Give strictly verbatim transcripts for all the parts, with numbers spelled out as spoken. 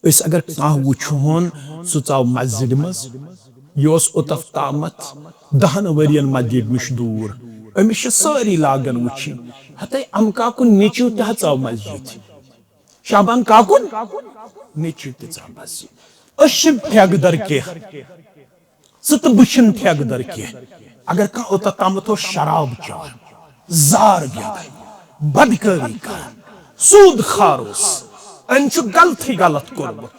أسۍ اگر کانٛہہ وٕچھہون، سُہ ژاو مسجدِ منٛز، یہِ اوس اوٚتتھ تامتھ دہن ؤرین مسجد نِش دوٗر۔ أمِس چھِ سٲری لاگان وٕچھِنۍ، ہتے امہٕ کاکُن نیٚچو تہِ ہا ژاو مسجد، شعبان کاکُن نیٚچو تہِ ژاو مسجد۔ أسۍ چھِنہٕ ٹھیکہٕ در کینٛہہ، ژٕ تہٕ بہٕ چھِنہٕ ٹھیکہٕ در کینٛہہ۔ اگر کانٛہہ اوٚتتھ تامتھ اوس شراب چٮ۪وان، زار گِنٛدان، بدکٲری کران، سوٗد خار اوس، أمۍ چھُ غلطٕے غلط کوٚرمُت۔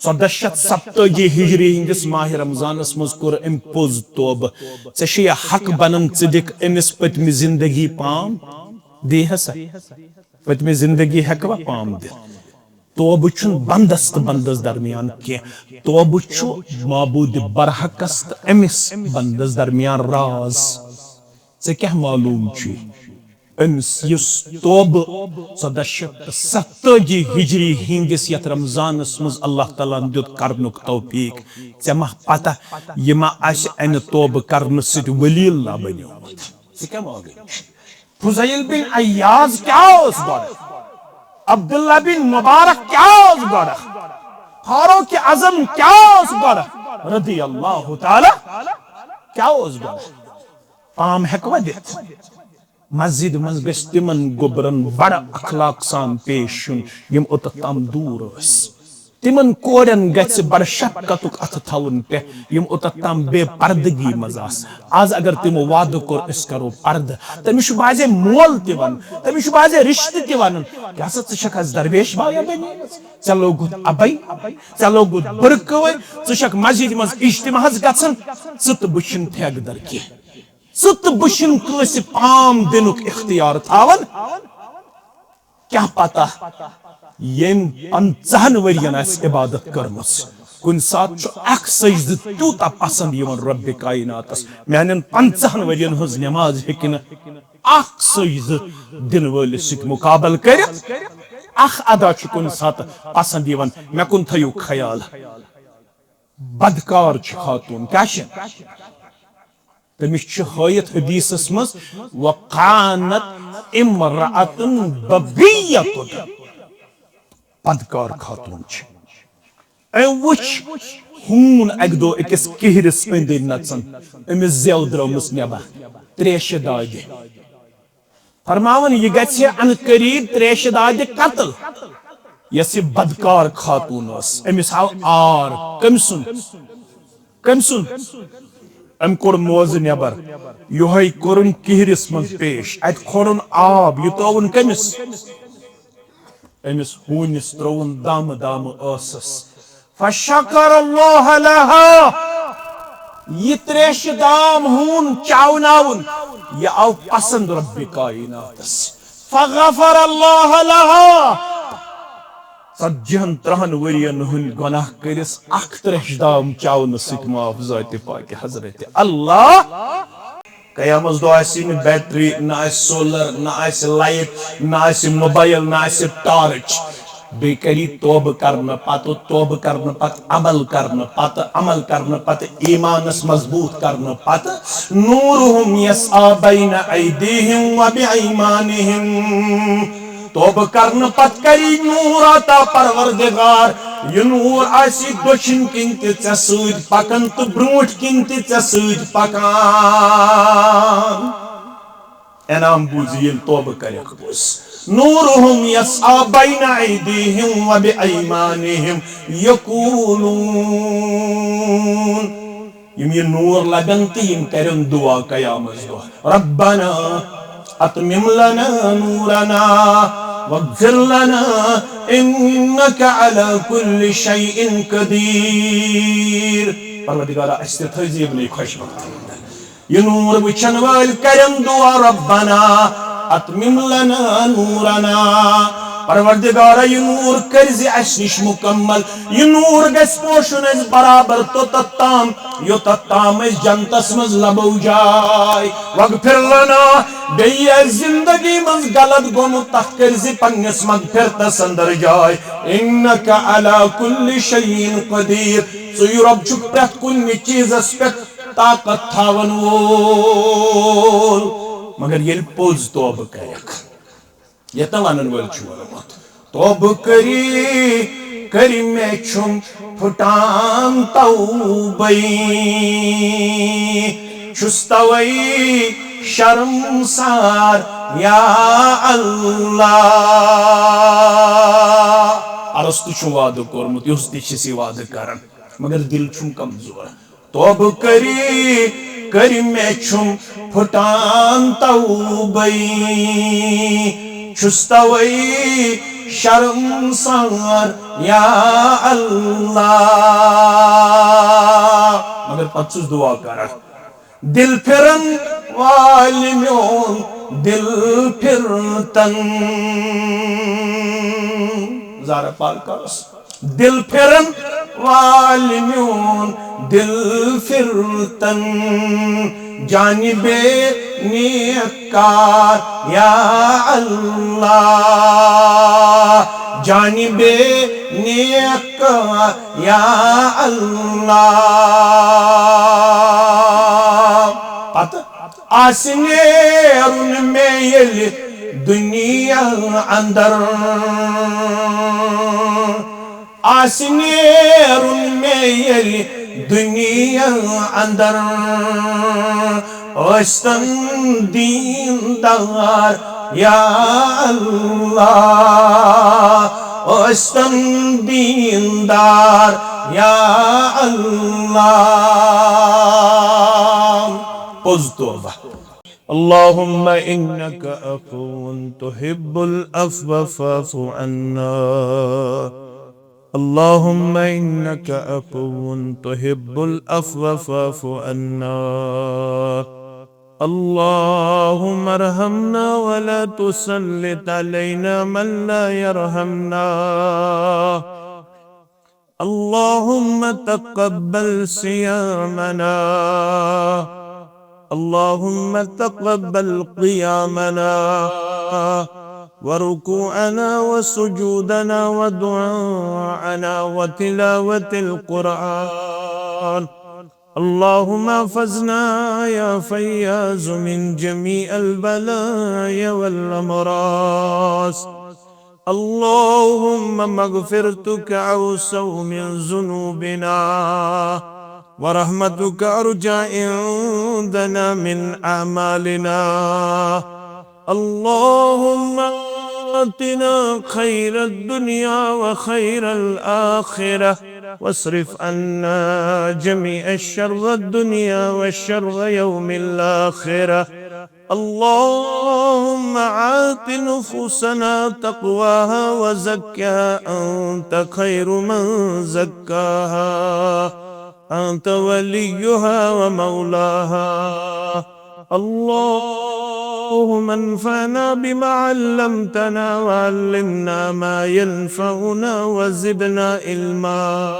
ژۄدہ شیٚتھ ستٲجی ہجری ہٕنٛدِس ماہِ رمضانس منٛز کوٚر أمۍ پوٚز توبہٕ۔ ژےٚ چھُ یہِ حق بنان، ژٕ دِکھ أمِس پٔتمہِ زندگی پام؟ دِ ہسا۔ پٔتمہِ زندگی ہٮ۪کوا پام دِتھ؟ توبہٕ چھُنہٕ بندس تہٕ بندس درمیان کینٛہہ۔ توبہٕ چھُ معبوٗدِ برحقس تہٕ أمِس بندس درمیان راز۔ ژےٚ کیٛاہ معلوٗم چھُے؟ أمِس یُس توبہٕ ژۄدہ شیٚتھ تہٕ ستٲجی ہجری ہٕنٛدِس یتھ رمضانس منٛز اللہ تعالیٰ ہن دیُت کرنُک توفیق، ژےٚ ما پتہ یہِ ما آسہِ انہِ توبہٕ کرنہٕ سۭتۍ ولی اللہ بنیومُت؟ ژےٚ کیٛاہ معلوٗم چھُے؟ فضیل بن عیاض کیٛاہ اوس گۄڈٕ؟ عبداللہ بن مبارک کیٛاہ اوس گۄڈٕ؟ فاروق اعظم کیٛاہ اوس گۄڈٕ؟ رضی اللہ تعالیٰ کیٛاہ اوس گۄڈٕ؟ پام ہٮ۪کوا دِتھ؟ مسجد منٛز گژھِ تِمن گوٚبرن بڑٕ اخلاق سان پیش یُن، یِم اوٚتتھ تام دوٗر ٲسۍ۔ تِمن کورٮ۪ن گژھِ بڑٕ شفقتُک اتھٕ تھاوُن پٮ۪ٹھ، یِم اوٚتتھ تام بے پردگی منٛز آسہٕ۔ از اگر تِمو وعدٕ کوٚر، أسۍ کرو پردٕ، تٔمِس چھُ بعضے مول تہِ ونان، تٔمِس چھُ بعضے رشتہٕ تہِ ونان، کیٛاہ سا ژٕ چھکھ از درویش بایا بنیمٕژ؟ ژےٚ لوگُتھ ابے، ژےٚ لوگُتھ برقعہٕ، ژٕ چھکھ مسجد منٛز اجتماعس گژھان، ژٕ تہٕ بہٕ چھِنہٕ ٹھیکہٕ در کینٛہہ۔ ژٕ تہٕ بہٕ چھِنہٕ کٲنٛسہِ پام دِنُک اختیار تھاوان۔ کیٛاہ پتہ ییٚمۍ پنٛژاہن ؤرین آسہِ عبادت کٔرمٕژ، کُنہِ ساتہٕ چھُ اکھ سجدٕ تیوٗتاہ پسند یِوان رۄبِ کایناتس، میانٮ۪ن پنٛژاہن ؤرین ہٕنٛز نٮ۪ماز ہیٚکہِ نہٕ اکھ سجدٕ دِنہٕ وٲلِس سۭتۍ مقابلہٕ کٔرِتھ۔ اکھ ادا چھُ کُنہِ ساتہٕ پسند یِوان۔ مےٚ کُن تھٲیِو خیال، بدکار چھِ خاتوٗن، کیٛاہ چھِ؟ تٔمِس چھُ ہٲیِتھ حدیثس منٛز، "وکانت امرأة بغیة"، بدکار خاتوٗن چھِ۔ أمۍ وٕچھ ہوٗن اکہِ دۄہ أکِس کِہرِس أنٛدۍ أنٛدۍ نژان، أمِس زٮ۪و درٲمٕژ نٮ۪بر، تریشہِ دادِ۔ فرماوان، یہِ گژھِ عنقریب تریشہِ دادِ قتل۔ یۄس یہِ بدکار خاتوٗن ٲس، أمِس آو عار۔ کٔمۍ سُنٛد؟ کٔمۍ سُنٛد؟ أمۍ کوٚر موزٕ نٮ۪بر، یِہوٚے کوٚرُن کِہرِس منٛز پیش، اَتہِ کھولُن آب، یہِ ترٛووُن کٔمِس؟ أمِس ہوٗنِس ترٛووُن دامہٕ دامہٕ ٲسس۔ فشکر اللہ لہا، یہِ تریشہِ دام ہوٗن چاوناوُن، یہِ آو پسند رۄبِ کایناتس۔ فغفر اللہ لہا، ژتجی ہن ترہن ؤرین ہٕنٛدۍ گۄناہ کٔرِس اکھ تریشہِ دام چاونہٕ سۭتۍ معاف ذاتِ پاکہِ حضرت اللہ۔ قیامس دۄہ آسہِ نہٕ بیٹری، نہ آسہِ سولر، نہ آسہِ لایٹ، نہ آسہِ موبایل، نہ آسہِ ٹارچ۔ بیٚیہِ کری توبہٕ کرنہٕ پتہٕ، توبہٕ کرنہٕ پتہٕ، عمل کرنہٕ پتہٕ، عمل کرنہٕ پتہٕ، ایمانس مضبوط کرنہٕ پتہٕ، نورہم یسعی بین ایدیہم و بایمانہم۔ توبہٕ کرنہٕ پتہٕ کری نور عطا پروردگار۔ یہِ نور آسی دٔچھِنۍ کِنۍ تہِ ژےٚ سۭتۍ پکان تہٕ برٛونٛٹھ کِنۍ تہِ ژےٚ سۭتۍ پکان۔ انعام بوٗزِ ییٚلہِ توبہٕ کرکھ پوٚز۔ نورہم یسعی بین ایدیہم و بایمانہم یقولون۔ یِم یہِ نور لبن تہٕ یِم کرن دعا قیامس دۄہ، ربنا اتمم لنا نورنا واغفر لنا انک علی کل شیء قدیر۔ پروردگارا، اسہِ تہِ تھٲوزِ یِمنٕے خۄش بختن۔ یہِ نور وٕچھن وٲلۍ کرن دعا، ربنا اتمم لنا نورنا، پروردگارا، یہِ نور کٔرزِ اسہِ نِش مکمل۔ یہِ نور گژھِ پوشُن اسہِ برابر توٚتتھ تام، یوٚتتھ تام أسۍ جنتس منٛز لبو جاے۔ واغفر لنا، بیٚیہِ یہِ اسہِ زندگی منٛز غلط گوٚمُت، تتھ کٔرزِ پننِس مغفرتس اندر جاے۔ انک علی کل شیء قدیر، ژٕے رۄب چھُکھ پرٛٮ۪تھ کُنہِ چیٖزس پٮ۪ٹھ طاقت تھاون وول۔ مگر ییٚلہِ پوٚز توبہٕ کرکھ، یتھ نہٕ ونن وٲلۍ چھُ ووٚنمُت، توبہٕ کٔری کٔرۍ مےٚ چھُم پھُٹان توبَے، چھُس تَوَے شرمسار یا اللہ۔ ارسطو چھُ وعدٕ کوٚرمُت، یُس تہِ چھِ سُہ وعدٕ کران، مگر دِل چھُم کمزور۔ توبہٕ کٔری، کٔرۍ مےٚ چھُم پھُٹان توبَے، چھُس تَوَے شرمسار یا اللہ۔ مگر پتہٕ چھُس دُعا کران، دِل پھِرن والہِ میون دِل پھِرتن۔ زارہ پال کرس۔ دِل پھِرن والہِ میون دِل پھِرتن، جانبِ نیک کار یا اللہ، جانبِ نیک کار یا اللہ۔ پتہٕ آسہِ نیرُن مےٚ ییٚلہِ دُنیا اندر، آسہِ نیرُن مےٚ ییٚلہِ دُنیا اندر، ٲسۍتن دیندار یا اللہ، ٲسۍتن دیندار یا اللہ۔ پوٚز توبہ۔ اللهم إنك عفو تحب العفو فاعف عنا. اللهم إنك عفو تحب العفو فاعف عنا. اللهم ارحمنا ولا تسلط علينا من لا يرحمنا. اللهم تقبل صيامنا. اللهم تقبل قيامنا وركوعنا وسجودنا ودعاءنا وتلاوة القرآن. اللهم احفظنا يا فياض من جميع البلايا والأمراض. اللهم مغفرتك أوسع من ذنوبنا، ورحمتك أرجى عندنا من أعمالنا. اللهم آتنا خير الدنيا وخير الآخرة، واصرف عنا جميع شر الدنيا وشر يوم الآخرة. اللهم آت نفوسنا تقواها وزكها أنت خير من زكاها أنت وليها ومولاها. اللهم انفعنا بما علمتنا وعلمنا ما ينفعنا وزدنا علما.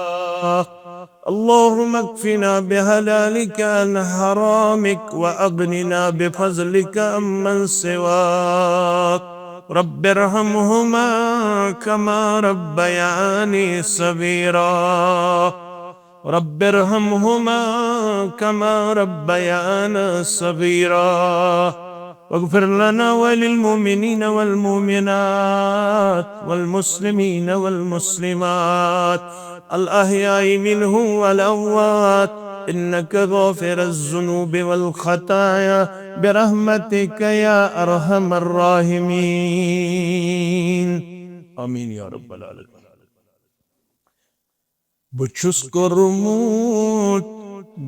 اللهم اكفنا بحلالك عن حرامك وأغننا بفضلك عمن سواك. رب ارحمهما كما ربياني صغيرا. رب ارحمهما كما ربيانا صغيرا. واغفر لنا وللمؤمنين والمؤمنات والمسلمين والمسلمات الأحياء منهم والأموات إنك غافر الذنوب والخطايا برحمتك يا أرحم الراحمين. آمين يا رب العالمين. بہٕ چھُس کوٚرمُت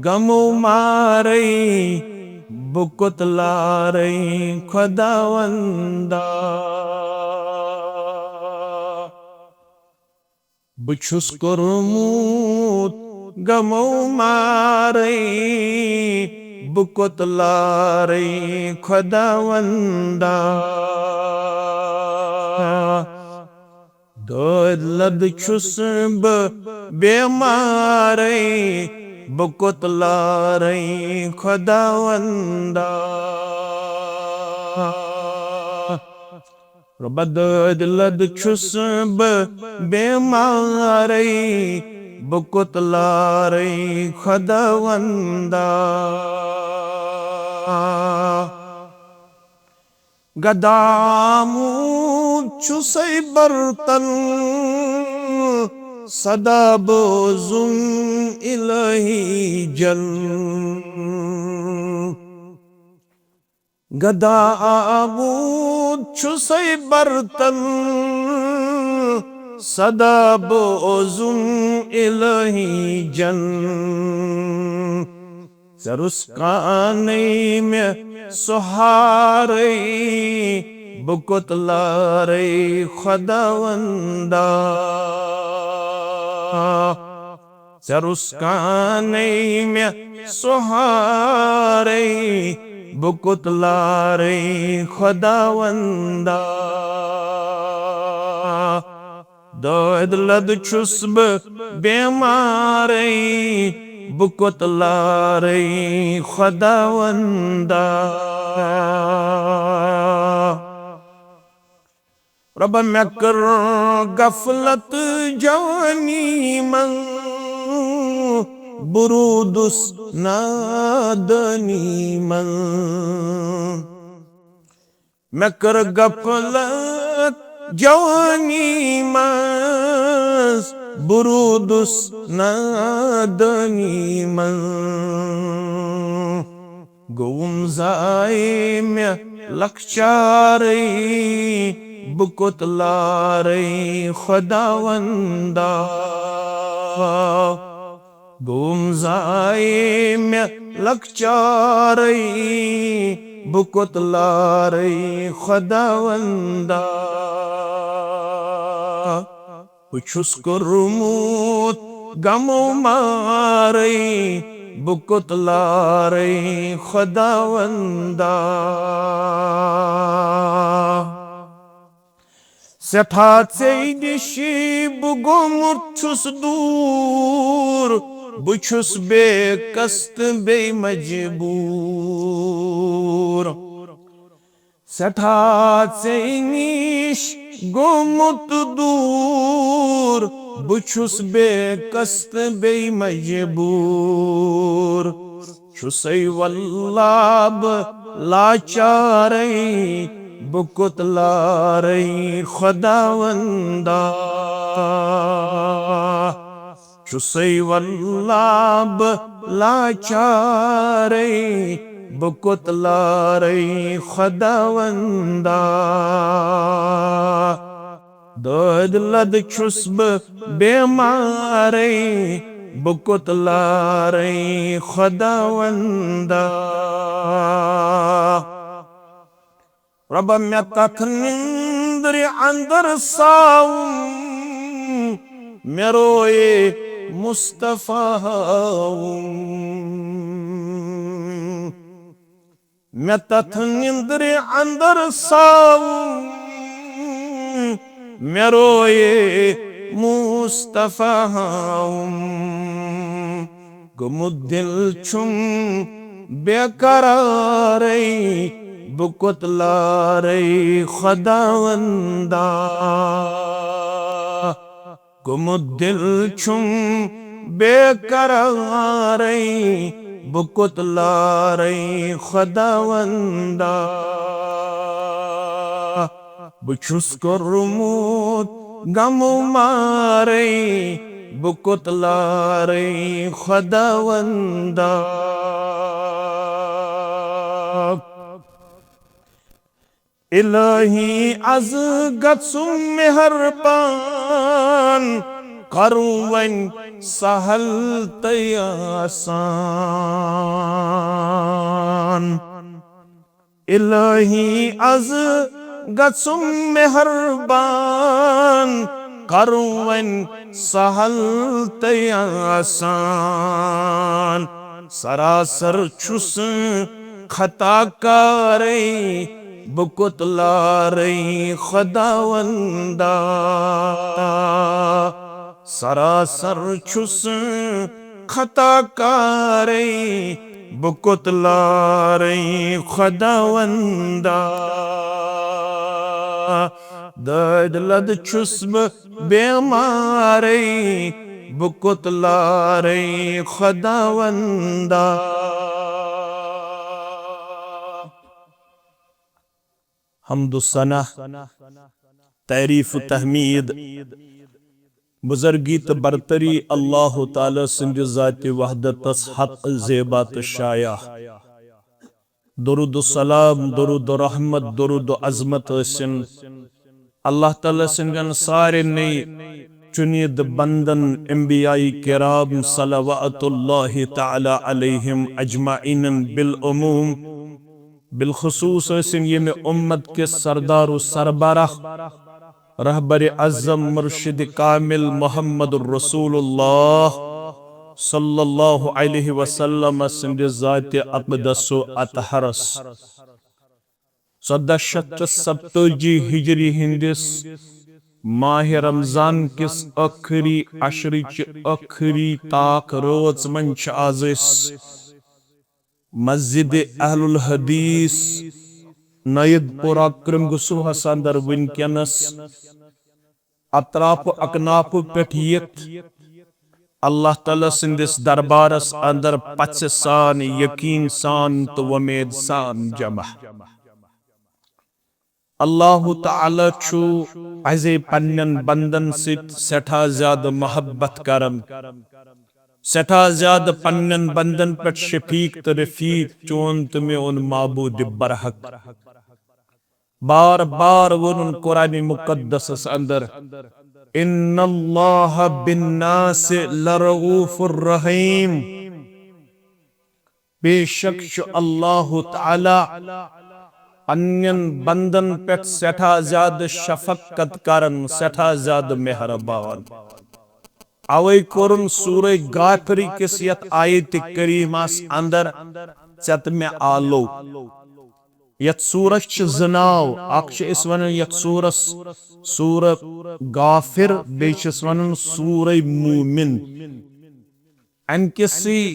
غمو مارے، بہٕ کوٚت لارے خۄداوندا۔ بہٕ چھُس کوٚرمُت غمو مارے، بہٕ کوٚت لارے خۄداوندا۔ دٲدۍ لد چھُس بہٕ بیمارے، بہٕ کوٚت لارے خۄداوندا۔ رۄبا دٲدۍ لد چھُس بہٕ بیمارے، بہٕ کوٚت لارے خۄداوندا۔ گداموت چھُسے برتن، صدا بوزُم الہی جل۔ گدا آمُت چھُسَے برتل، صدا بوزُم الہی جل۔ ژےٚ رُسکانے مےٚ سہارے، بہٕ کوٚت لارے خۄداوندا۔ ژےٚ رُسکانے مےٚ سہارے، بہٕ کوٚت لارے خۄداوندا۔ دٲدۍ لد چھُس بہٕ بیمارے، بہٕ کوٚت لارے خۄداوندا۔ رۄبا، مےٚ کٔر غفلت جوانی منٛز، بہٕ روٗدُس نادٲنی منٛز۔ مےٚ کٔر غفلت جوانی منٛز، بہٕ روٗدُس نادٲنی منٛز۔ گوٚوُم ضایع مےٚ لۄکچارٕے، بہٕ کوٚت لارَے خۄداوندا۔ گوٚوُم ضایع مےٚ لۄکچارٕے، بہٕ کوٚت لارَے خۄداوندا۔ بہٕ چھُس کوٚرمُت غمو مارے، بہٕ کوٚت لارے خۄداوندا۔ سٮ۪ٹھاہ ژےٚ نِش بہٕ گوٚمُت چھُس دوٗر، بہٕ چھُس بے کس تہٕ بیٚیہِ مجبوٗر۔ سٮ۪ٹھاہ ژےٚ نِش گوٚمُت دوٗر، بہٕ چھُس بے کس تہٕ بیٚیہِ مجبوٗر۔ چھُسَے واللہ بہٕ لاچارَے، بہٕ کوٚت لارَے خۄداوندا۔ چھُسَے واللہ بہٕ لاچارَے، بہٕ کوٚت لارَے خۄداوندا۔ دٲدۍ لد چھُس بہٕ بیمارَے، بہٕ کوٚت لارَے خۄداوندا۔ رۄبا، مےٚ تتھ نِندرِ اندر ساوُم، مےٚ رویے مصطفیٰ ہاوُم۔ مےٚ تتھ نِندرِ اندر ساوُم، مےٚ رویے مصطفیٰ ہاوُم۔ گوٚمُت دِل چھُم بے قرارے، بہٕ کوٚت لارے خۄداوندا۔ گوٚمُت دِل چھُم بے قرارے، بہٕ کوٚت لارے خۄداوندا۔ بہٕ چھُس کوٚرمُت غمو مارے، بہٕ کوٚت لارے خۄداوندا۔ الہی از گژھُم مہربان، کرُم وۄنۍ سہل تہٕ آسان۔ الہی از گژھُم مہربان، کرُم وۄنۍ سہل تہٕ آسان۔ سراسر چھُس خطا کارے، بہٕ کوٚت لارے خۄداوندا۔ سراسر چھُس خطا کارے، بہٕ کوٚت لارے خۄداوندا۔ دٲدۍ لد چھُس بہٕ بیمارے، بہٕ کوٚت لارے خۄداوندا۔ حمد و ثنا، تعریف و تحمید، بزرگی تہٕ برتری اللہ تعالیٰ سٕنٛدِ ذاتِ وحدتس حق زیبا تہٕ شایع۔ درود و سلام، درود و رحمت، درود و عظمت ٲسِن اللہ تعالیٰ سٕنٛدٮ۪ن سارنٕے چُنیٖدٕ بندن، انبیاء کرام صلوات اللہ تعالیٰ علیہم اجمعین بالعموم۔ بالخصوص ٲسِن ییٚمہِ اُمت کِس سردار و سربراہ، رہبر اعظم مرشد کامل محمد رسول اللہ صلی اللہ علیہ وسلم سٕنٛدِ ذاتِ اقدس و اطہرس۔ ژۄدہ شیٚتھ تہٕ ستٲجی ہجری ہٕنٛدِس ماہِ رمضان کِس ٲخری عشرٕچہِ ٲخری تاک رٲژ منٛز چھِ آز أسۍ مسجد اہل الحدیث نید پورہ کرنگسوہس اندر وٕنکیٚنس اطراف و اکناف پٮ۪ٹھ یِتھ اللہ تعالیٰ سٕنٛدِس دربارس اندر پژھِ سان، یقین سان تہٕ وۄمید سان جمع۔ اللہ تعالیٰ چھُ پزے پننٮ۪ن بندن سۭتۍ سٮ۪ٹھاہ زیادٕ محبت کران، سٮ۪ٹھاہ زیادٕ پننٮ۪ن بندن پٮ۪ٹھ شفیق تہٕ رفیق، چون تہٕ میون معبود برحق۔ بار بار ووٚنُن قرآن مقدسس اندر، ان اللہ بالناس لرؤوف الرحیم۔ بے شک چھُ اللہ تعالیٰ پننٮ۪ن بندن پٮ۪ٹھ سٮ۪ٹھاہ زیادٕ شفقت کران، سٮ۪ٹھاہ زیادٕ مہربان۔ اوے کوٚرُن سورہ غافر کِس یتھ آیت کریمس اندر ژےٚ تہٕ مےٚ آلو۔ یتھ سورس چھِ زٕ ناو، اکھ چھِ أسۍ ونان یتھ سورس سورہ غافر، بیٚیہِ چھِس ونان سورہ مومن۔ امہِ کِسٕے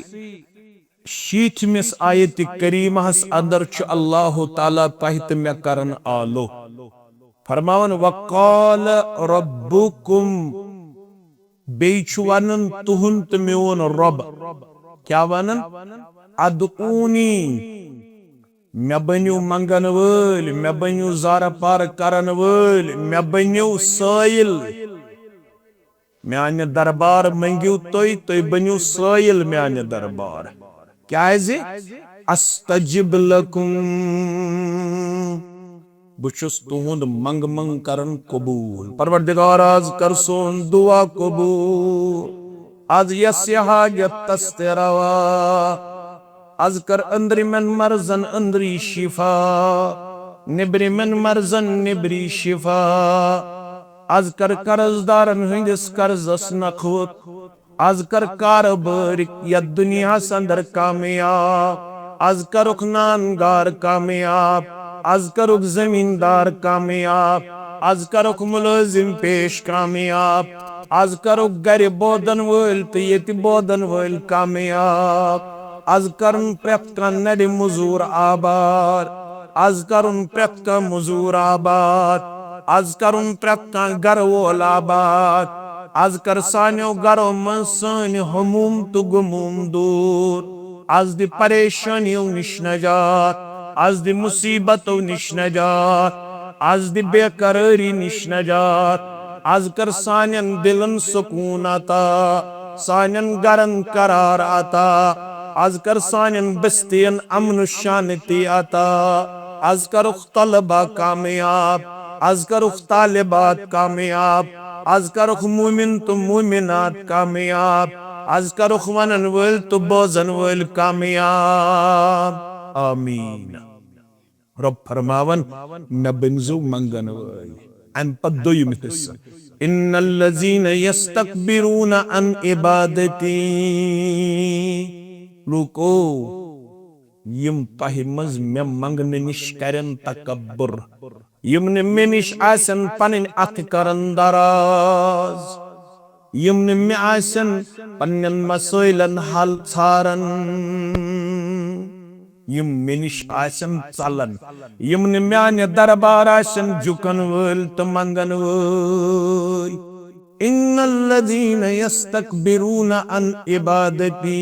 شیٖٹھمِس آیت کریمہس اندر چھُ اللہ تعالیٰ تۄہہِ تہٕ مےٚ کران آلو، فرماوان، وقال ربکم، بیٚیہِ چھُ ونان تُہُنٛد تہٕ میون رۄب۔ کیٛاہ ونان؟ ادعونی، مےٚ بٔنِو منگن وٲلۍ، مےٚ بٔنِو زارٕ پار کرن وٲلۍ، مےٚ بٔنِو سٲیِل۔ میانہِ دربار منگِو تُہۍ، تُہۍ بٔنِو سٲیِل میانہِ دربار۔ کیازِ؟ استجب لکم، بہٕ چھُس تُہُنٛد منگ منگ کران قبول۔ پروردگار، از کر سون دعا قبول۔ از یس یہِ حاجت تس تہِ روا۔ از کر أنٛدرِمٮ۪ن مرضن أنٛدری شفا، نیٚبرِمٮ۪ن مرضن نیٚبری شفا۔ از کر قرض دارن ہٕنٛدِس قرضس نکھوت۔ از کر کارٕبٲرۍ یتھ دُنیاہس اندر کامیاب۔ از کرُکھ نان گار کامیاب۔ از کرُکھ زمیٖندار کامیاب۔ از کرُکھ مُلٲزِم پیش کامیاب۔ از کرُکھ گرِ بودن وٲلۍ تہٕ ییٚتہِ بودن وٲلۍ کامیاب۔ از کرُن پرٛٮ۪تھ کانٛہہ نرِ مٔزوٗر آباد۔ از کرُن پرٛٮ۪تھ کانٛہہ مٔزوٗر آباد۔ از کرُن پرٛٮ۪تھ کانٛہہ گرٕ وول آباد۔ از کر سانیو گرو منٛز سٲنۍ ہموم تہٕ غموم دوٗر۔ از دِ پریشانیو نِش نجات۔ از دِ مصیبتو نِش نجات۔ از دِ بے قرٲری نِش نجات۔ از کر سانٮ۪ن دِلن سکوٗن عطا، سانٮ۪ن گرن قرار عطا۔ از کر سانٮ۪ن بستین امن و شانتی عطا۔ از کرُکھ طلبہ کامیاب۔ از کرُکھ طالبات کامیاب۔ از کرُکھ مومن تہٕ مومنات کامیاب۔ از کرُکھ ونن وٲلۍ تہٕ بوزن وٲلۍ کامیاب۔ آمین۔ رۄب فرماوان، مےٚ بٔنزیو منگن وٲلۍ۔ امہِ پتہٕ دوٚیِم حصہٕ، ان الذین یستکبرون عن عبادتی، لوٗکو، یِم تۄہہِ منٛز مےٚ منگنہٕ نِش کرن تکبر، یِم نہٕ مےٚ نِش آسن پنٕنۍ اتھٕ کران دراز، یِم نہٕ مےٚ آسن پننٮ۪ن مسٲیلن حل ژھاران، یِم مےٚ نِش آسن ژلان، یِم نہٕ میانہِ دربار آسن جُکن وٲلۍ تہٕ منگن وٲلۍ۔ ان الذین یستکبرون عن عبادتی،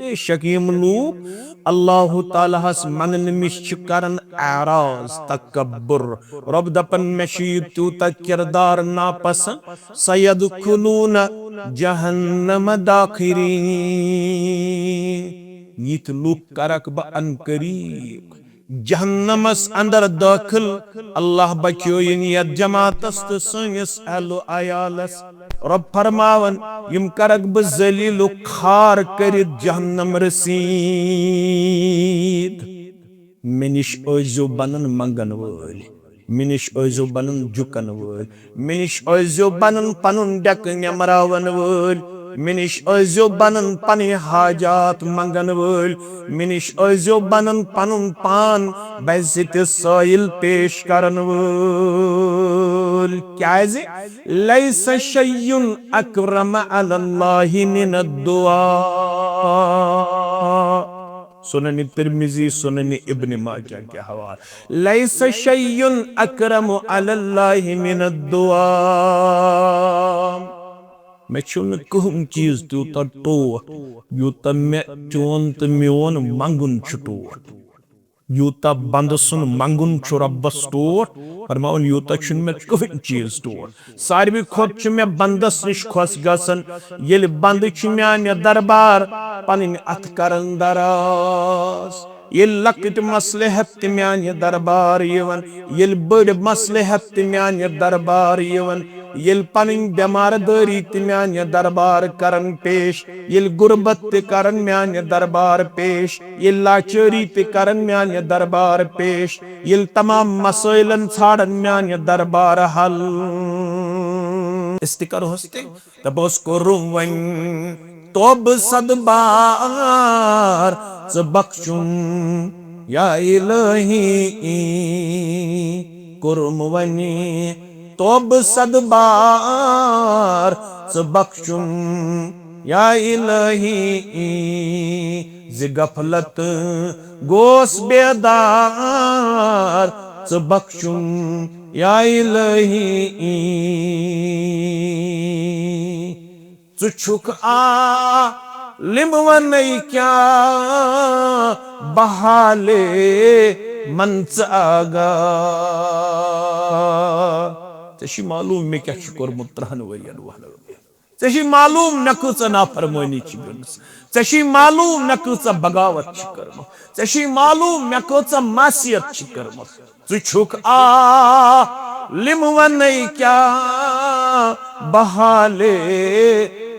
بے شک یِم لوٗکھ اللہ تعالیٰ ہس مننہٕ نِش چھِ کران اعراض، تکبر۔ رۄب دپان، مےٚ چھُ یہِ تیوٗتاہ کردار ناپسند، سیدخلون جہنم داخرین۔ یِتھۍ لوٗکھ کرکھ بہٕ عنقریب جہنمس اندر دٲخل۔ اللہ بچٲیِن یتھ جماعتس تہٕ سٲنِس اہل و عیالس۔ رۄب فرماوان، یِم کرکھ بہٕ ذلیل و خوار کٔرِتھ جہنم رسید۔ مےٚ نِش ٲسۍزیو بنان منگن وٲلۍ، مےٚ نِش ٲسۍزیو بنان جُکن وٲلۍ، مےٚ نِش ٲسۍزیو بنان پنُن ڈٮ۪کہٕ نٮ۪مراون وٲلۍ، مےٚ نِش ٲسۍزیو بنان پنٕنۍ حاجات منگن وٲلۍ، مےٚ نِش ٲسۍزیو بنان پنُن پان بزتِ سٲیِل پیش کرن وٲلۍ۔ کیازِ؟ لیس شیء اکرم علی اللہ من الدعاء۔ سنن ترمذی، سنن ابن ماجہ کے حوالے۔ لیس شیء اکرم علی اللہ من الدعاء۔ مےٚ چھُنہٕ کٕہٕنۍ چیٖز تیوٗتاہ ٹوٹھ، یوٗتاہ مےٚ چون تہٕ میون منٛگُن چھُ ٹوٹھ۔ یوٗتاہ بنٛدٕ سُنٛد منٛگُن چھُ رۄبَس ٹوٹھ، فرماوُن، یوٗتاہ چھُنہٕ مےٚ کٕہٕنۍ چیٖز ٹوٹھ۔ ساروی کھۄتہٕ چھُ مےٚ بنٛدَس نِش خۄش گژھان، ییٚلہِ بنٛدٕ چھُ میانہِ دربار پنٕنۍ اَتھٕ کران دراز۔ ییٚلہِ لۄکٕٹۍ مسلہٕ ہٮ۪تھ تہِ میانہِ دربار یِوان، ییٚلہِ بٔڑۍ مسلہٕ ہٮ۪تھ تہِ میانہِ دربار یِوان، ییٚلہِ پنٕنۍ بٮ۪مار دٲری تہِ میانہِ دربار کرن پیش، ییٚلہِ غربت تہِ کرن میانہِ دربار پیش، ییٚلہِ لاچٲری تہِ کرن میانہِ دربار پیش، ییٚلہِ تمام مسٲیلن ژھانڈن میانہِ دربار حل۔ أسۍ تہِ کرہوس تہِ۔ دپوس کوٚرُم وۄنۍ توبہٕ صد بار ژٕ بخشُم یا الہی، کوٚرُم وۄنۍ توبہٕ صد بار ژٕ بخشُم یا الہی، زِ غفلت گوس بیدار ژٕ بخشُم یا الہی۔ ژٕ چھُکھ عالم ونے کیٛاہ بحالے من ژٕ آگاہ۔ ژےٚ چھُے معلوم مےٚ کیٛاہ چھُ کوٚرمُت ترٛہن ؤرین وُہن ؤرین۔ ژےٚ چھُے معلوم مےٚ کۭژاہ نافرمٲنی چھِ گٔمٕژ۔ ژےٚ چھُے معلوم مےٚ کۭژاہ بغاوت چھِ کٔرمٕژ۔ ژےٚ چھُے معلوم مےٚ کۭژاہ معصیت چھِ کٔرمٕژ۔ ژٕ چھُکھ عالم ونے کیٛاہ بحالے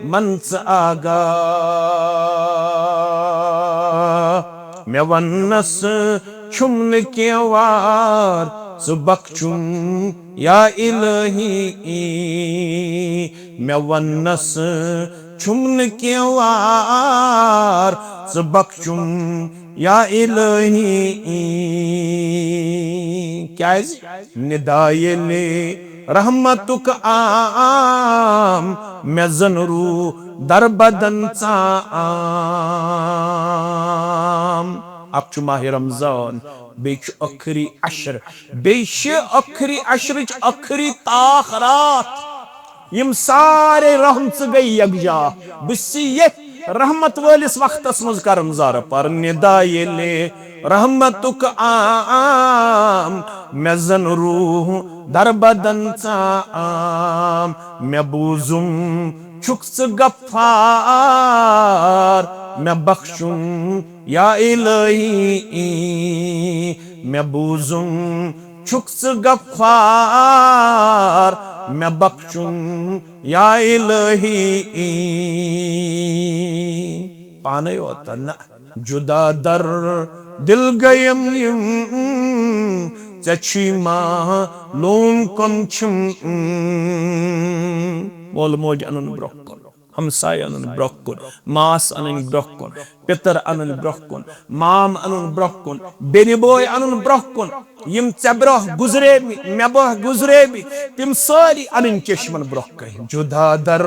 من ژٕ آگاہ۔ مےٚ وننس چھُم نہٕ کینٛہہ وار ژٕ بخشُم یا الہی۔ مےٚ وننس چھُم نہٕ کینٛہہ وار ژٕ بخشُم یا الہی۔ کیازِ؟ ندا ییٚلہِ رحمتُک عام مےٚ زن روٗح دربدن ژام۔ اکھ چھُ ماہِ رمضان، بیٚیہِ چھُ ٲخری عشر، بیٚیہِ چھِ ٲخری عشرٕچ ٲخری تاخ راتھ۔ یِم سارے رحمژٕ گٔے یکجا۔ بہٕ چھُس ییٚتھۍ رحمت وٲلِس وقتس منٛز کران زارٕ پار ندا ییٚلہِ رحمتُک عام مےٚ زن روٗح دربدن ژام۔ مےٚ بوٗزُم چھُکھ ژٕ غفار، مےٚ بخشُم یا الہی۔ مےٚ بوٗزُم چھُکھ ژٕ غفار، مےٚ بخشُم یا الہی۔ پانے یوت نہ جدا در دل گیم یم، ژےٚ چھُے معلوم کم چھِم۔ مول موج انُن برونٛہہ کُن، ہمسایہِ انُن برونٛہہ کُن، ماس انٕنۍ برونٛہہ کُن، پِتٕر انٕنۍ برونٛہہ کُن، مام انُن برونٛہہ کُن، بیٚنہِ بوے انُن برونٛہہ کُن۔ یِم ژےٚ برونٛہہ گُزریمٕتۍ، مےٚ برونٛہہ گُزریمٕتۍ، تِم سٲری انٕنۍ چشمن برونٛہہ کَنہِ۔ جدا در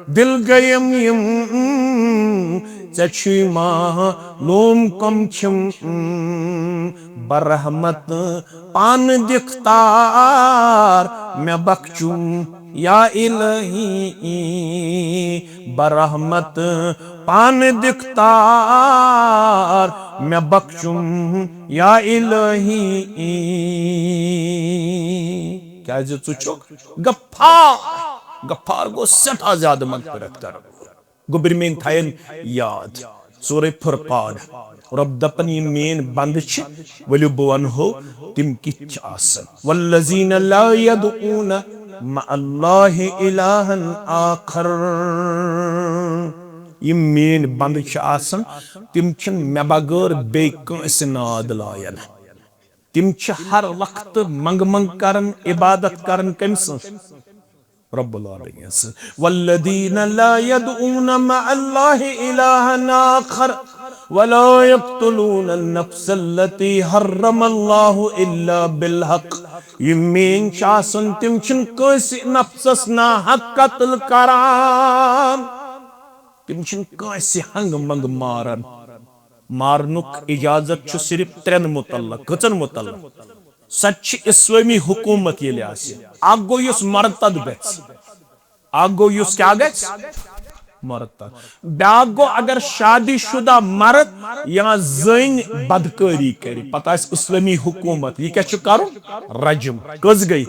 دل گیم یم، ژےٚ چھُے معلوم کم چھِم۔ برحمت پانہٕ دِکھ تار، مےٚ بخشُم یا الہی، برحمت پان دکتار مےٚ بخشُم، یا الہی۔ کیازِ ژٕ چھُکھ غفار، غفار گوٚو سٮ۪ٹھاہ زیادٕ مغفرت کرن۔ گوٚبرۍ میٲنۍ تھاین یاد۔ سورہ فرقان۔ رۄب دپان، یِم میٲنۍ بندٕ چھِ، ؤلِو بہٕ ونہو تِم کِتھ چھِ آسان۔ والذین لا یدعون مع اللہ الہا آخر۔ یِم میٲنۍ بندٕ چھِ آسان، تِم چھِنہٕ مےٚ بغٲر بیٚیہِ کٲنٛسہِ ناد لایان۔ تِم چھِ ہر وقتہٕ منٛگہٕ منٛگہٕ کران، عبادت کران کٔمۍ سٕنٛز؟ رب العالمین سٕنٛز۔ والذین لا یدعون مع اللہ الہا آخر ولا یقتلون النفس التی حرم اللہ الا بالحق۔ یِم میٲنۍ چھِ آسان، تِم چھِنہٕ کٲنٛسہِ نفسس ناحق قتل کران، تِم چھِنہٕ کٲنٛسہِ ہنٛگہٕ منٛگہٕ ماران۔ مارنُک اجازت چھُ صرف ترٛٮ۪ن متعلق۔ کٔژن متعلق؟ سۄ تہِ چھِ اسلٲمی حکومت ییٚلہِ آسہِ۔ اکھ گوٚو یُس مرتد گژھِ، اکھ گوٚو یُس کیٛاہ گژھِ؟ مرتد۔ بیٛاکھ گوٚو اگر شادی شدہ مرد یا زٔنۍ بدکٲری کرِ، پتہٕ آسہِ اسلٲمی حکومت، یہِ کیٛاہ چھُ کرُن؟ رجم۔ کٔژ گٔے؟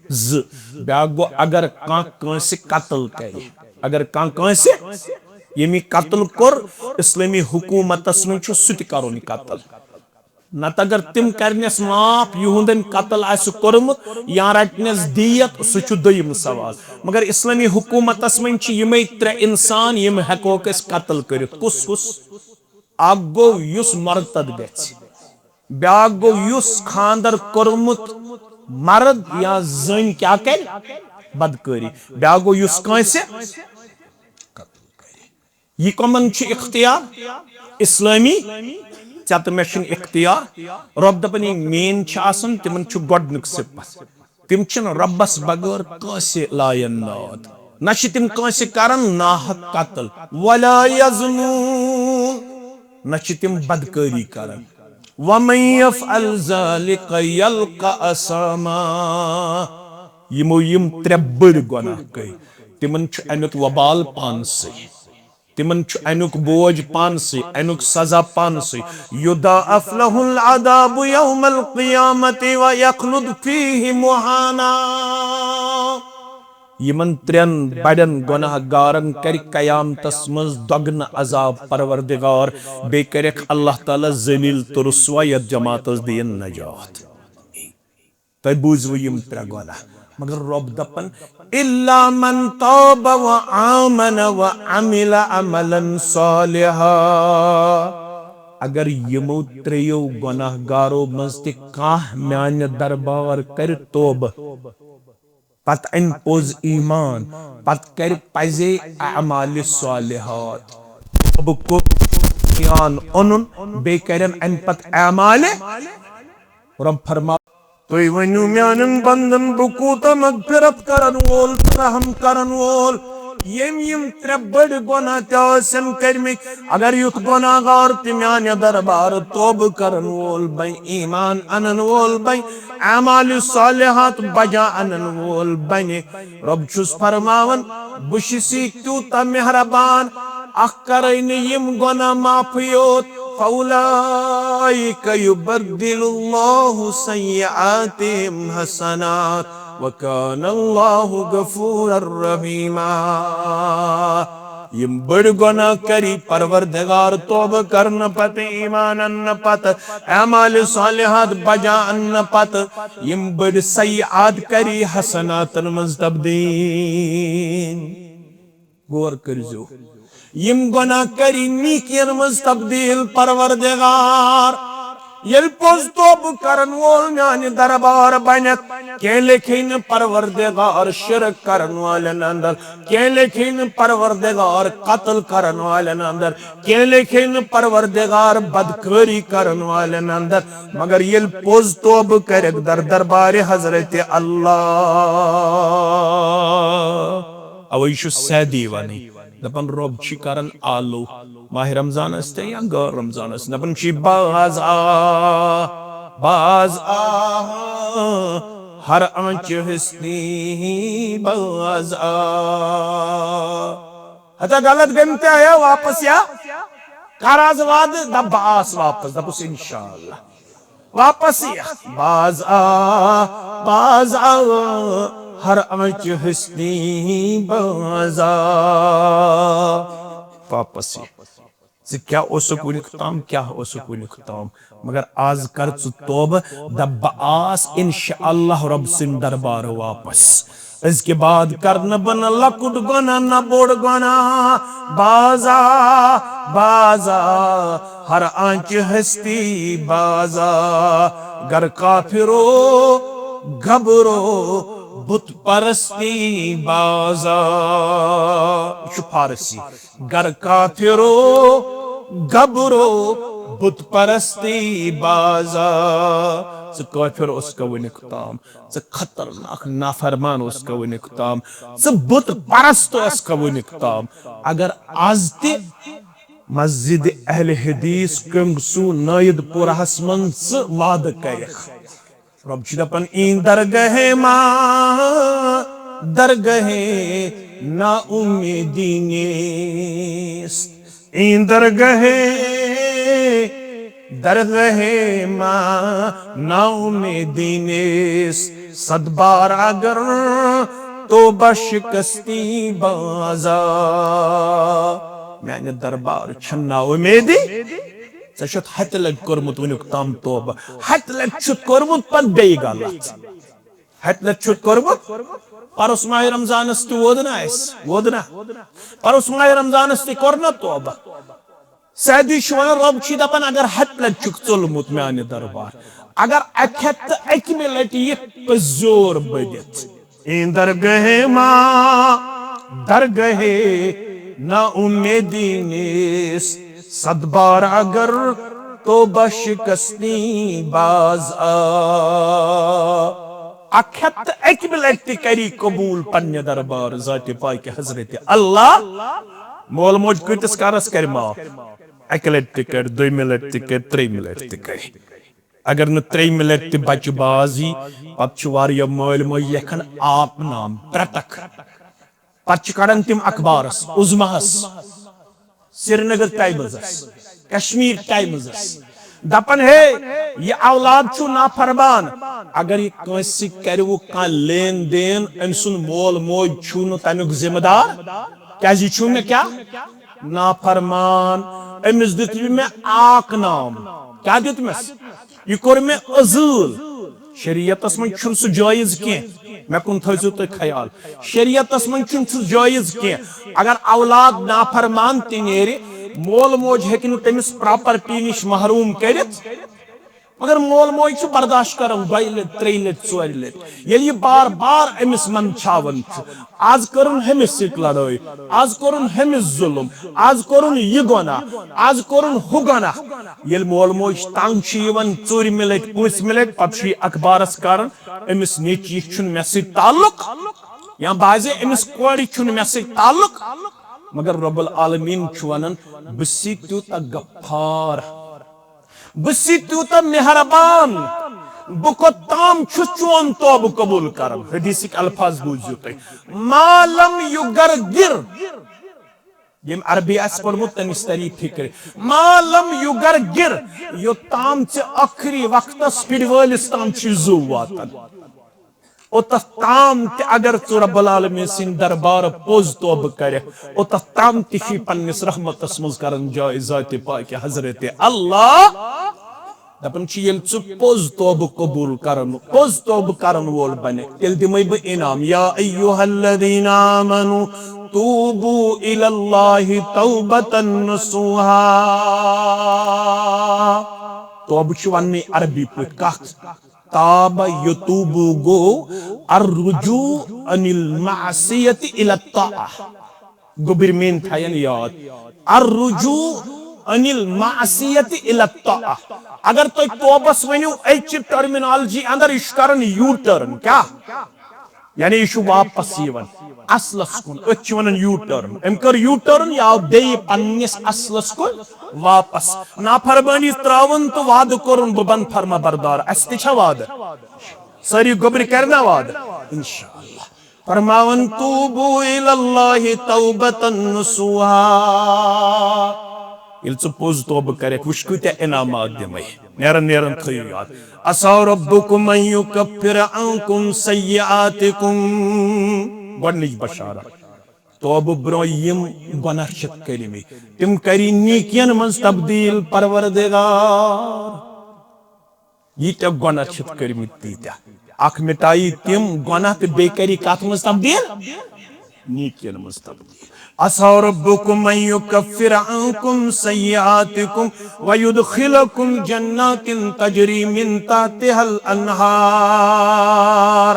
زٕ۔ بیٛاکھ گوٚو اگر کانٛہہ کٲنٛسہِ قتل کرِ، اگر کانٛہہ کٲنٛسہِ، ییٚمۍ یہِ قتل کوٚر، اسلٲمی حکومتس منٛز چھُ سُہ تہِ کرُن یہِ قتل۔ نتہٕ اگر تِم کرنس معاف، یِہُنٛدن قتل آسہِ کوٚرمُت یا رٹنس دیت، سُہ چھُ دوٚیِم سوال۔ مگر اسلٲمی حکومتس منٛز چھِ یِمے ترٛےٚ انسان، یِم ہٮ۪کوکھ أسۍ قتل کٔرِتھ۔ کُس کُس؟ اکھ گوٚو یُس مرتد گژھِ، بیٛاکھ گوٚو یُس خاندر کوٚرمُت مرد یا زٔنۍ کیٛاہ کرِ؟ بدکٲری۔ بیٛاکھ گوٚو یُس کٲنٛسہِ قتل کرِ۔ یہِ کمن چھُ اختیار؟ اسلٲمی۔ ژےٚ تہٕ مےٚ چھُنہٕ اختیار۔ رۄب دپان، یِم میٲنۍ چھِ آسان، تِمن چھُ گۄڈنیُک صفت، تِم چھِنہٕ رۄبس بغٲر کٲنٛسہِ لایان ناد، نہ چھِ تِم کٲنٛسہِ کران ناحق قتل۔ ولا یزنون، نہ چھِ تِم بدکٲری کران۔ ومن یفعل ذلک یلق اثاما۔ یِمو یِم ترٛےٚ بٔڑۍ گۄناہ کٔرۍ، تِمن چھُ امیُک وبال پانسٕے۔ تِمن چھُ امیُک بوج پانسٕے، امیُک سزا پانسٕے۔ یضاعف لہ العذاب یوم القیامۃ ویخلد فیہ مہانا۔ یِمن ترٛٮ۪ن بڑٮ۪ن گۄناہ گارن کرِ قیامتس منٛز دۄگنہٕ عذاب پروردگار، بیٚیہِ کرٮ۪کھ اللہ تعالیٰ ذلیل تہٕ رسوا، یتھ جماعتس دِیِن نجات۔ تۄہہِ بوٗزوٕ یِم ترٛےٚ گۄناہ، مگر رۄب دپان، الا من تاب و آمن و عمل عملا صالحا۔ اگر یِمو ترٛیٚیو گۄناہ گارو منٛز تہِ کانٛہہ میانہِ دربار کرِ توبہٕ، پتہٕ انہِ پوٚز ایمان، پتہٕ کرِ پزے اعمال صالحات۔ توبہٕ کوٚر، ایمان اوٚنُن، بیٚیہِ کرن امہِ پتہٕ اعمال۔ رۄب فرما، تُہۍ ؤنِو میانٮ۪ن بندن، بہٕ کوٗتاہ مغفرت کرن وول تہٕ رحم کرن وول، ییٚمۍ یِم ترٛےٚ بٔڑۍ گۄناہ تہِ ٲسن کٔرمٕتۍ۔ اگر یُتھ گۄناہ گار تہِ میانہِ دربارٕ توبہٕ کرن وول بنہِ، ایمان انن وول بنہِ، اعمال صالحات بجا انن وول بنہِ، رۄب چھُس فرماوان، بہٕ چھُس یہِ تیوٗتاہ مہربان، اکھ کرے نہٕ یِم گۄناہ معافٕے یوت، فاولئک یبدل اللہ سیئاتہم حسنات وکان اللہ غفورا رحیما۔ یِم بٔڑۍ گۄناہ کری پروردگار توبہٕ کرنہٕ پتہٕ، ایمان اننہٕ پتہٕ، اعمال صالحات بجا اننہٕ پتہٕ، یِم بٔڑۍ سیئات کری حسناتن منٛز تبدیل۔ غور کٔرزیو، یِم گۄناہ کری نیکین منٛز تبدیل پروردگار۔ ییٚلہِ پوٚز توبہٕ کرن وول میانہِ دربار بنٮ۪کھ، کینٛہہ لیکھے نہٕ پروردگار شرک کرن والٮ۪ن اندر، کینٛہہ لیکھے نہٕ پروردگار قتل کرن والٮ۪ن اندر، کینٛہہ لیکھے نہٕ پروردگار بدکٲری کرن والٮ۪ن اندر، مگر ییٚلہِ پوٚز توبہٕ کرٮ۪کھ در دربارِ حضرت اللہ۔ اوے چھُ سعدی ونان، دپان رۄب چھِ کران آلو، ماہ رمضان ٲسۍ تن یا غٲر رمضان ٲسۍ تن، دپان چھِ باز آ، باز آ، ہر آنچہ ہستی باز آ۔ ہتا غلط گٔمتہِ آیا واپس یا؟ کر آز وعدٕ؟ دپ بہٕ آس واپس، دپُس انشاءاللہ۔ واپس یا؟ باز آ، باز آ، ہر آنچہ ہستی باز آ۔ واپس یا۔ ژٕ کیٛاہ اوسُکھ وُنیُک تام، کیٛاہ اوسُکھ وُنیُک تام؟ مگر آز کر ژٕ توبہٕ، دپ بہٕ آس انشاءاللہ رب سٕنٛدِ دربارٕ واپس۔ أزکہِ بعد کرنہٕ بہٕ نہ لۄکُٹ گۄناہ نہ بوٚڑ گۄناہ۔ باز آ، باز آ، ہر آنچہ ہستی باز آ۔ گر کافرو گبرو بت پرستی باز آ۔ یہِ چھُ فارسی۔ گر کافرو گبرو بت پرستی باز آ۔ ژٕ کافر اوسکھ وُنیُک تام، ژٕ خطرناک نافرمان اوسکھ وُنیُک تام، ژٕ بت پرست اوسکھ وُنیُک تام۔ اگر آز تہِ مسجد اہل حدیث کنگسو نٲید پورہس منٛز ژٕ وعدٕ کرکھ، رب چھُ دپان، "این درگاہ ما درگاہ نا امیدی نیست، این درگاہ درگاہ ما نا امیدی نیست، صد بار اگر توبہ شکستی باز آ۔" میانہِ دربار چھنہٕ نا امیدی۔ ژےٚ چھُتھ ہتہِ لٹہِ کوٚرمُت وُنیُک تام توبہٕ، ہتہِ لٹہِ چھُتھ کوٚرمُت پتہٕ بیٚیہِ غلط۔ ہتہِ لٹہِ چھُتھ کوٚرمُت۔ پرُس ماہِ رمضانس تہِ ووت نا اَسہِ، ووت نا؟ پرُس ماہِ رمضانس تہِ کوٚر نا توبہٕ۔ سعدی چھُ ونان، رۄب چھُ دپان، اگر ہتہِ لٹہِ چھُکھ ژوٚلمُت میانہِ دربار، اگر اکہِ ہتہِ تہٕ اکہِ مہِ لٹہِ یہِ پٔزیور بٔدِتھ، این درگاہ ما درگاہ نا امیدی نیست، صد بار اگر توبہ شکستی باز آ۔ اکھ ہتھ تہٕ اکہِ لٹہِ تہِ کری قبول پننہِ دربار ذاتِ پاکہِ حضرت اللہ۔ مول موج کۭتِس کالس کرِ معاف؟ اکہِ لٹہِ تہِ کرِ، دوٚیمہِ لٹہِ تہِ کرِ، ترٛیٚیمہِ لٹہِ تہِ کرِ۔ اگر نہٕ ترٛیٚیمہِ لٹہِ تہِ بچہِ باز یی، پتہٕ چھِ واریاہ مٲلۍ مٲج لیکھان آپ نام، برتک۔ پتہٕ چھِ کڑان تِم اخبارس، عظمیٰ ہس، سرینگر ٹائمزس، کشمیر ٹائمزس، دپان، ہے، یہِ اولاد چھُ نافرمان۔ اگر یہِ کٲنٛسہِ سۭتۍ کرِوٕ کانٛہہ لین دین، أمۍ سُنٛد مول موج چھُ نہٕ تمیُک ذمہٕ دار۔ کیازِ یہِ چھُ مےٚ کیٛاہ؟ نافرمان۔ أمِس دیُت یہِ مےٚ آک نام۔ کیٛاہ دیُتمَس؟ یہِ کوٚر مےٚ عزوٗل۔ شریعتس منٛز چھُنہٕ سُہ جٲیز کینٛہہ۔ مےٚ کُن تھٲیزیو تُہۍ خیال۔ شریعتس منٛز چھُنہٕ سُہ جٲیز کینٛہہ۔ اگر اولاد نافرمان تہِ نیرِ، مول موج ہیٚکہِ نہٕ تٔمِس پراپرٹی نِش محروم کٔرِتھ، مگر مول موج چھُ برداشت کران دۄیہِ لٹہِ، ترٛیٚیہِ لٹہِ، ژورِ لٹہِ۔ ییٚلہِ یہِ بار بار أمِس منٛدچھاوان چھُ، آز کٔرٕن ہُمِس سۭتۍ لڑٲے، آز کوٚرُن ہُمِس ظُلُم، آز کوٚرُن یہِ گۄناہ، آز کوٚرُن ہُہ گۄناہ۔ ییٚلہِ مول موج تنگ چھُ یِوان ژوٗرِمہِ لٹہِ، پوٗنٛژمہِ لٹہِ، پتہٕ چھُ یہِ اخبارس کران، أمِس نیٚچوِس چھُنہٕ مےٚ سۭتۍ تعلق، یا بعضے أمِس کورِ چھُنہٕ مےٚ سۭتۍ تعلق۔ مگر رب العالمین چھُ ونان، بہٕ چھُسے تیوٗتاہ غفار، بہٕ چھُسے تیوٗتاہ مہربان، بہٕ کوٚت تام چھُس چون توبہٕ قبول کران۔ حدیثٕکۍ الفاظ بوٗزِو تُہۍ، ما لم یغرغر۔ ییٚمۍ عربی آسہِ پوٚرمُت، تٔمِس تری فِکرِ۔ ما لم یغرغر، یوٚتام ژےٚ ٲخری وقتس پھِرِ وٲلِس تام چھُے زُو واتان، اوٚتتھ تام تہِ اگر ژٕ رب العالمین سٕنٛدِ دربارٕ پوٚز توبہٕ کرکھ، اوٚتتھ تام تہِ چھُے پننِس رحمتس منٛز کران جاے ذاتِ پاکہِ حضرت اللہ۔ دپان چھِ، ییٚلہِ ژٕ پوٚز توبہٕ قبول کرن، پوٚز توبہٕ کرن وول بنکھ، تیٚلہِ دِمے بہٕ انعام۔ یا ایھا الذین آمنوا توبوا الی اللہ توبۃ نصوحا۔ توبہٕ چھُ وننٕے عربی پٲٹھۍ کتھ۔ تاب یتوب گوٚو الرجوع عن المعصیت الی الطاعہ۔ گوٚبرۍ میٲنۍ تھاین یاد، الرجوع عن المعصیت الی الطاعہ۔ اگر تُہۍ توبس ؤنِو أزچہِ ٹرمینالجی اندر، یہِ چھُ کران یوٗ ٹرن۔ کیٛاہ؟ یعنی یہِ چھُ واپس یِوان اصلس کُن۔ أتھۍ چھِ ونان یوٗ ٹرن۔ أمۍ کٔر یوٗ ٹرن، یہِ آو بیٚیہِ پننِس اصلس کُن واپس۔ نافرمٲنی ترٲوٕن تہٕ وعدٕ کوٚرُن، بہٕ بنہٕ فرما بردار۔ اسہِ تہِ چھا وعدٕ؟ سٲری گوٚبرۍ کرنا وعدٕ؟ انشاءاللہ۔ فرماوان، "توبوا الی اللہ توبۃ نصوحا۔" ییٚلہِ ژٕ پوٚز توبہٕ کرکھ، وٕچھ کۭتیاہ انعامات دِمے۔ نیران نیران تھٲیِو یاد، "عسیٰ ربکم ان یکفر عنکم سیئاتکم۔" گۄڈٕنِچ بشارت، توبہٕ برونٛہہ یِم گۄناہ چھِتھ کٔرمٕتۍ، تِم کری نیکین منٛز تبدیل پروردگار۔ ییٖتیٛاہ گۄناہ چھِتھ کٔرمٕتۍ تیٖتیٛاہ۔ اکھ مٹایی تِم گۄناہ تہٕ بیٚیہِ کری کتھ منٛز تبدیل؟ نیکین منٛز تبدیل۔ "عسیٰ ربکم ان یکفر عنکم سیئاتکم ویدخلکم جنات تجری من تحتها الانہار۔"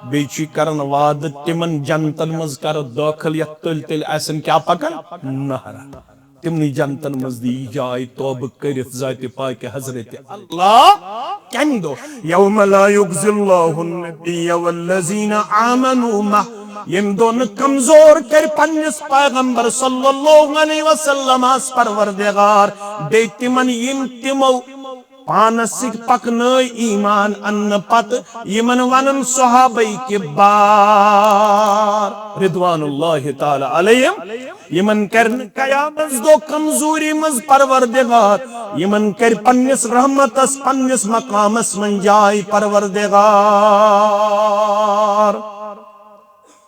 بیٚیہِ چھُ کران وعدٕ تِمن جنتن منٛز کرٕ دٲخل یتھ تٔلۍ تٔلۍ آسن کیٛاہ پکان؟ نہرٕ۔ تِمنٕے جنتن منٛز دی جاے توبہٕ کٔرِتھ ذاتِ پاکہِ حضرت اللہ۔ کَمہِ دۄہ؟ "یوم لا یخزی اللہ النبی والذین آمنوا معہ"، ییٚمہِ دۄہ نہٕ کمزور کرِ پننِس پیغمبر صلی اللہ علیہ وسلمس پروردگار، بیٚیہِ تِمن یِم تِمو پانس سۭتۍ پکنٲے ایمان اننہٕ پتہٕ، یِمن ونن صحابہ کبار رضوان اللہ تعالی علیہم، یِمن کرِ نہٕ قیامت دۄہ کمزوری منٛز پروردگار، یِمن کرِ پننِس رحمتس، پننِس مقامس منٛز جاے پروردگار۔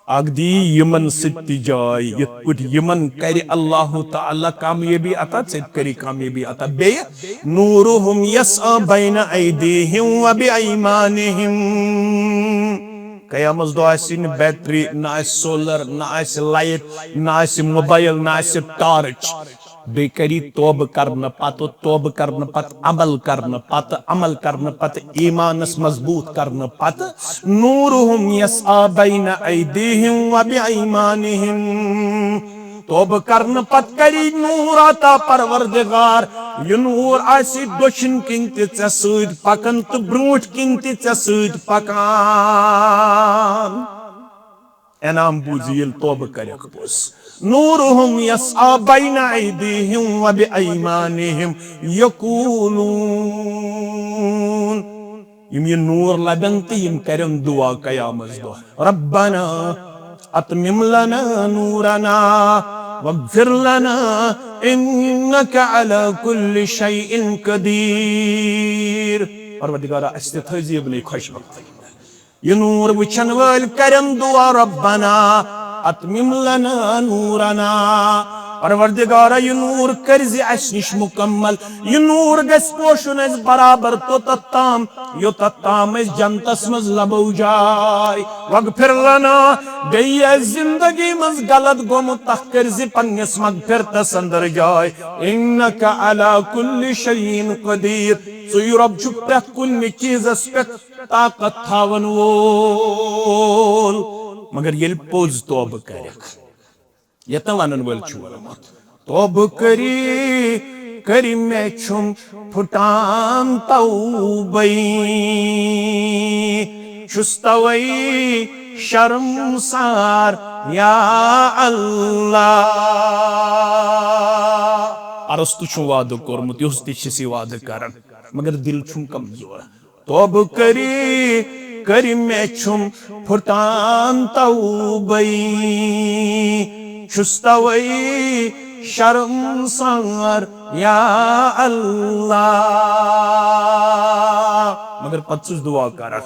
اکھ دی یِمن سۭتۍ تہِ جاے، یِتھ پٲٹھۍ یِمن کرِ اللہ تعالیٰ کامیٲبی عطا، ژےٚ تہِ کری کامیٲبی عطا۔ بیٚیہِ، "نورہم یسعیٰ بین ایدیہم و بایمانہم۔" قیامت دۄہ آسہِ نہٕ بیٹری، نہ آسہِ سولر، نہ آسہِ لائٹ، نہ آسہِ موبائل، نہ آسہِ ٹارچ۔ بیٚیہِ کری توبہٕ کرنہٕ پتہٕ، توبہٕ کرنہٕ پتہٕ، عمل کرنہٕ پتہٕ، عمل کرنہٕ پتہٕ، ایمانس مضبوط کرنہٕ پتہٕ، "نورہم یسعیٰ بین ایدیہم و بایمانہم۔" توبہٕ کرنہٕ پتہٕ کری نور عطا پروردگار۔ یہِ نور آسہِ دٔچھِنۍ کِنۍ تہِ ژےٚ سۭتۍ پکان تہٕ برونٛٹھ کِنۍ تہِ ژےٚ سۭتۍ پکان۔ انعام بوٗزِ ییٚلہِ توبہٕ کرکھ پوٚز۔ "نورہم یسعیٰ بین ایدیہم و بایمانہم یقولون۔" یِم یہِ نور لبن تہٕ یِم کرن دعا قیامت دۄہ، "ربنا اتمم لنا نورنا واغفر لنا انک علی کل شیء قدیر۔" پروردگارا، اسہِ تہِ تھٲیزِ یِمنٕے خۄش بختی۔ یہِ نور وٕچھن وٲلۍ کرن دعا، "ربنا اتمم لنا نورنا۔" پروردگارا، یہِ نور کٔرزِ اسہِ نِش مکمل۔ یہِ نور گژھِ پوشُن اسہِ برابر توٚتتھ تام، یوٚتتھ تام أسۍ جنتس منٛز لبو جاے۔ "واغفر لنا"، بیٚیہِ یہِ اسہِ زندگی منٛز غلط گوٚمُت، تتھ کٔرزِ پننِس مغفرتس اندر جاے۔ "انک علی کل شیء قدیر"، ژٕے رب چھُکھ پرٛٮ۪تھ کُنہِ چیٖزس پٮ۪ٹھ طاقت تھاون وول۔ مگر ییٚلہِ پوٚز توبہٕ کرکھ، یتھ نہٕ ونن وٲلۍ چھُ ووٚنمُت، "توبہٕ کٔری، کٔرۍ مےٚ چھُم پھُٹان توبَے، چھُس توَے شرمسار یا اللہ۔" ارسطو چھُ وعدٕ کوٚرمُت، یُس تہِ چھِ سی وعدٕ کران، مگر دل چھُم کمزور۔ توبہٕ کٔری، کٔرۍ مےٚ چھُم پھُٹان توبَے، چھُس توَے شرمسار یا اللہ۔ مگر پتہٕ چھُس دعا کران،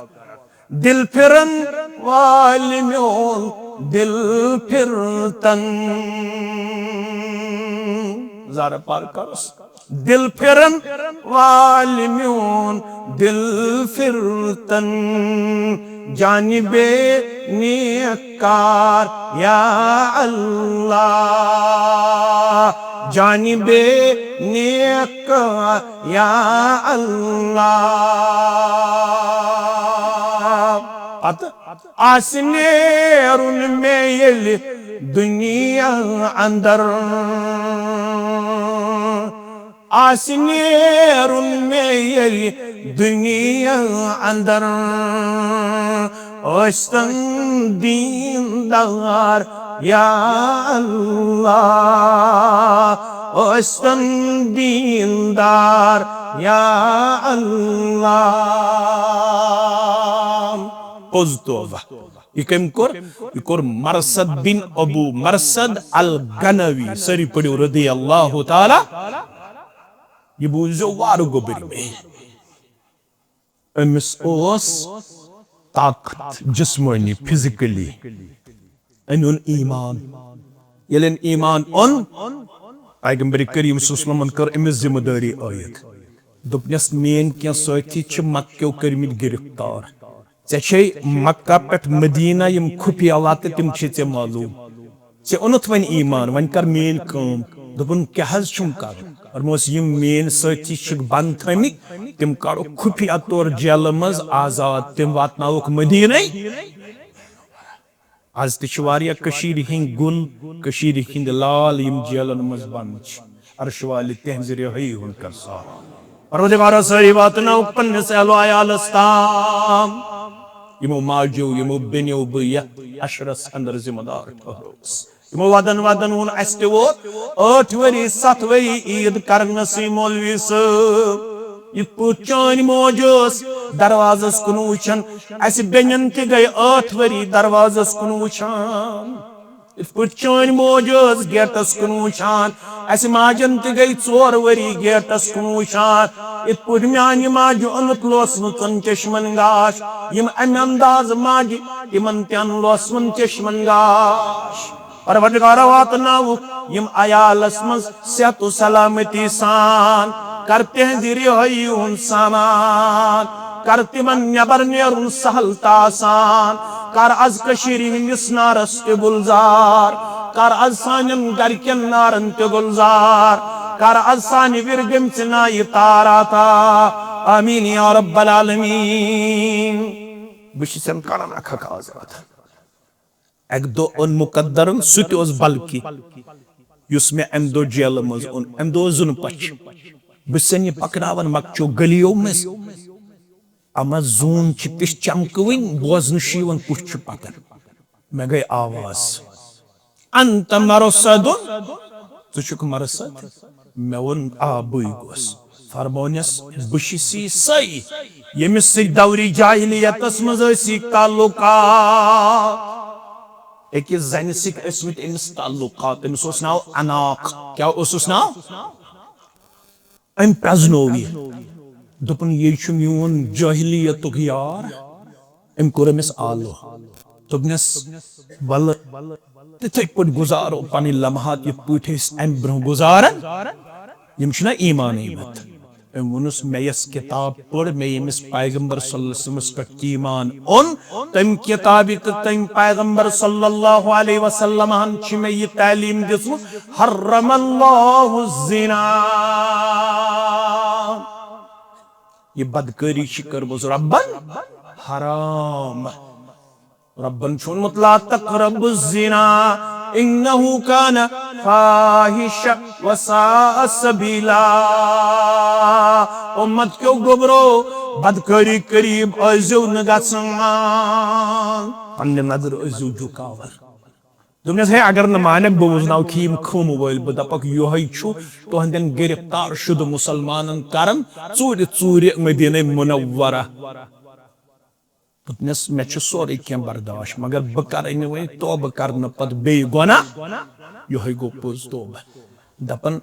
دل پھرن والہِ میون دل پھرتن۔ زارٕ پار کرُس۔ دل پھرن والہِ میون دل پھرتن، جانبِ نیک کار یا اللہ، جانبِ نیک کار یا اللہ۔ پتہٕ آسہِ نیرُن مےٚ ییٚلہِ دُنیا اندر، آسہِ نیرُن مےٚ ییٚلہِ دُنیا اندر، ٲسۍتن دیٖندار یا اللہ، ٲسۍتن دیٖندار یا اللہ۔ پوٚز توبہ۔ یہِ کٔمۍ کوٚر؟ یہِ کوٚر مرثد بن ابو مرثد الغنوی، سٲری پٔرِو رضی اللہ تعالیٰ۔ یہِ بوٗزِو وارٕ گوٚبٕرۍ مےٚ۔ أمِس اوس طاقت جسمٲنی، فزیکلی۔ أمۍ اوٚن ایمان۔ ییٚلہِ أمۍ ایمان اوٚن، پیغمبر کریم صلی اللہ علیہ وسلمن کٔر أمِس ذمہٕ دٲری عٲید۔ دوٚپنس، میٲنۍ کینٛہہ سٲتھی چھِ مکہٕ کیو کٔرمٕتۍ گرفتار۔ ژےٚ چھے مکہ پٮ۪ٹھ مدینہ یِم خفیہ وتہٕ، تِم چھِ ژےٚ معلوم۔ ژےٚ اوٚنُتھ وۄنۍ ایمان، وۄنۍ کر میٲنۍ کٲم۔ دوٚپُن، کیٛاہ حظ چھُم کرُن؟ فرموس، یِم میٲنۍ سٲتھی چھِکھ بند تھٲمٕتۍ، تِم کڑو خفیہ طور جیلہٕ منٛز آزاد، تِم واتناوکھ مدینے۔ از تہِ چھِ واریاہ کٔشیٖرِ ہٕنٛدۍ گُل، کٔشیٖرِ ہٕنٛدۍ لال، یِم جیلن منٛز بند چھِ۔ عرش والہِ تِہنٛزِ رِہٲیی ہُنٛد کر سہل۔ پروردگارا، سٲری واتناوُکھ پننِس اہل و عیالس تام، یِمو ماجیو، یِمو بیٚنیو بہٕ یتھ عشرس اندر ذمہٕ دار ٹھہرووس۔ یِمو ودن ودن ووٚن، اسہِ تہِ ووت ٲٹھ ؤری، ستھ ؤری عیٖد کرنسٕے مولوی صٲب۔ یِتھ پٲٹھۍ چٲنۍ موج ٲس دروازس کُن وٕچھان، اسہِ بیٚنٮ۪ن تہِ گٔے ٲٹھ ؤری دروازس کُن وٕچھان۔ یِتھ پٲٹھۍ چٲنۍ موج ٲس گیٹس کُن وٕچھان، اسہِ ماجن تہِ گٔے ژور ؤری گیٹس کُن وٕچھان۔ یِتھ پٲٹھۍ میانہِ ماجہِ اوٚنُتھ لوسمٕژن چشمن گاش، یِم امہِ انداز ماجہِ، تِمن تہِ اَن لوسمُن چشمن گاش۔ پروردگارا، واتناوُکھ یِم عیالس منٛز صحت و سلامتی سان، کر تِہنٛزِ رِہٲیی ہُنٛد سامان، کر تِمن نٮ۪بر نیرُن سہل تہٕ آسان، کر از کٔشیٖرِ ہٕنٛدِس نارس تہِ گُلزار، کر از سانٮ۪ن گرِکٮ۪ن نارن تہِ گُلزار، کر از سانہِ وِرِ گٔمژِ نایہِ تار عطا۔ آمیٖن یا رب العالمیٖن۔ بہٕ چھُس ژےٚ کران اکھ اکھ آزاد۔ اکہِ دۄہ اوٚن مقدرن، سُہ تہِ اوس بلکہِ، یُس مےٚ امہِ دۄہ جیلہٕ منٛز اوٚن۔ امہِ دۄہ اوس زُنہٕ پچھ۔ بہٕ چھُسن یہِ پکناوان مکچو گلیو منٛز۔ اما زوٗن چھِ تِژھ چمکوٕنۍ، بوزنہٕ چھُ یِوان کُس چھُ پکان۔ مےٚ گٔے آواز، "انت مرصد؟" ژٕ چھُکھ مرصد؟ مےٚ ووٚن، "آ، بٕے گوس۔" فرمونس، "بہٕ چھُسی سُے، ییٚمِس سۭتۍ دورِ جاہلیتس منٛز ٲسی تعلقات۔" أکِس زنہِ سۭتۍ ٲسمٕتۍ أمِس تعلقات، تٔمِس اوس ناو عناق۔ کیٛاہ اوسُس ناو؟ أمۍ پرٛزنوو یہِ۔ دوٚپُن، "یہِ چھُ میون جاہلیتُک یار۔" أمۍ کوٚر أمِس آلو۔ دوٚپنَس، "وَلہٕ تِتھَے پٲٹھۍ گُزارو پَنٕنۍ لمحات، یِتھ پٲٹھۍ أسۍ اَمہِ برٛونٛہہ گُزاران، یِم چھِنہ ایمان أنۍمٕتۍ۔" أمۍ ووٚنُس، "مےٚ یۄس کِتاب پٔر، مےٚ ییٚمِس پیغمبر صلی اللہ علیہ وسلمس پٮ۪ٹھ ایمان اوٚن، تَمہِ کِتابہِ تہٕ تَمہِ پیغمبر صلی اللہ علیہ وسلمن چھِ مےٚ یہِ تعلیٖم دِژمٕژ، حرم اللہ الزنا۔" یہِ بدکٲری چھِ کٔرمٕژ ربن حرام۔ ربن چھُ ووٚنمُت، "لا تقربوا الزنا انہ کان فاحشہ وساء سبیلا۔" اُمت کیو گوٚبرو، بدکٲری قریب ٲسۍزیو نہٕ گژھان۔ پننہِ نظرٕ ٲسۍزیو جُکاوان۔ دوٚپنس، "ہے، اگر نہٕ مانکھ، بہٕ وُزناوکھ یِم خۭمہٕ وٲلۍ، بہٕ دپکھ، یِہوٚے چھُ تُہنٛدٮ۪ن گرفتار شُدٕ مُسلمانن کرن ژوٗرِ ژوٗرِ مدینہ منورہ۔" دوٚپنس، "مےٚ چھُ سورُے کینٛہہ برداش، مگر بہٕ کرے نہٕ وۄنۍ توبہٕ کرنہٕ پتہٕ بیٚیہِ گۄناہ، یِہوٚے گوٚو پوٚز توبہٕ۔" دپان،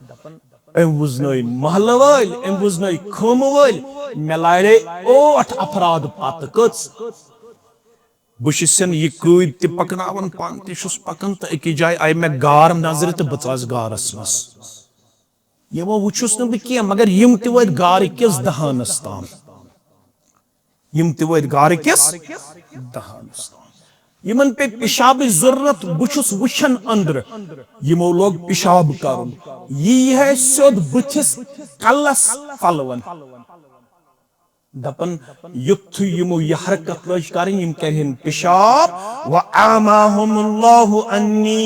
أمۍ وُزنٲے محلہٕ وٲلۍ، أمۍ وُزنٲے خۭمہٕ وٲلۍ، مےٚ لارے ٲٹھ افراد پتہٕ۔ کٔژ؟ بہٕ چھُسن یہِ کۭتۍ تہِ پکناوان، پانہٕ تہِ چھُس پکان، تہٕ أکِس جایہِ آیہِ مےٚ گار نظرِ تہٕ بہٕ ژاس گارس منٛز۔ یِمو وُچھُس نہٕ بہٕ کینٛہہ، مگر یِم تہِ وٲتۍ گارٕ کِس دہانس تام۔ یِم تہِ وٲتۍ گارٕ کِس دہانس تام۔ یِمن پیٚیہِ پِشابٕچ ضروٗرت، بہٕ چھُس وُچھان أنٛدرٕ۔ یِمو لوگ پِشاب کرُن۔ یی ہے سیوٚد بٕتھِس کلس پلون۔ دپان، یُتھُے یِمو یہِ حرکت لٲج کرٕنۍ، یِم کرِہن پِشاب، "وَأَعْمَاهُمُ اللَّهُ عَنِّي۔"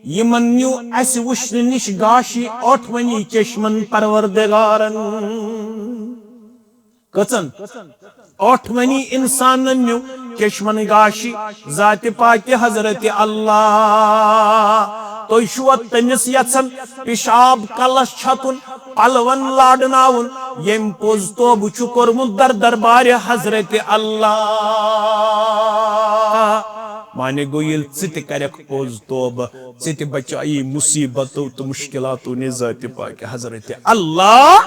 یِمن نیوٗ اَسہِ وٕچھنہٕ نِش گاشی ٲٹھوٕنی چشمن پروردگارن۔ کٔژن؟ ٲٹھوٕنی انسانن نیوٗ چشمن گاشی ذاتِ پاکِ حضرت اللہ۔ تُہۍ چھِوا تٔمِس یژھان پِشاب کلس چھکُن؟ پلون لاڈناوُن، ییٚمۍ پوٚز توبہٕ چھُ کوٚرمُت در دربارِ حضرت اللہ۔ معنی گوٚو، ییٚلہِ ژٕ تہِ کرکھ پوٚز توبہٕ، ژٕ تہِ بچایی مصیبتو تہٕ مشکلاتو نِش ذاتِ پاکہِ حضرت اللہ۔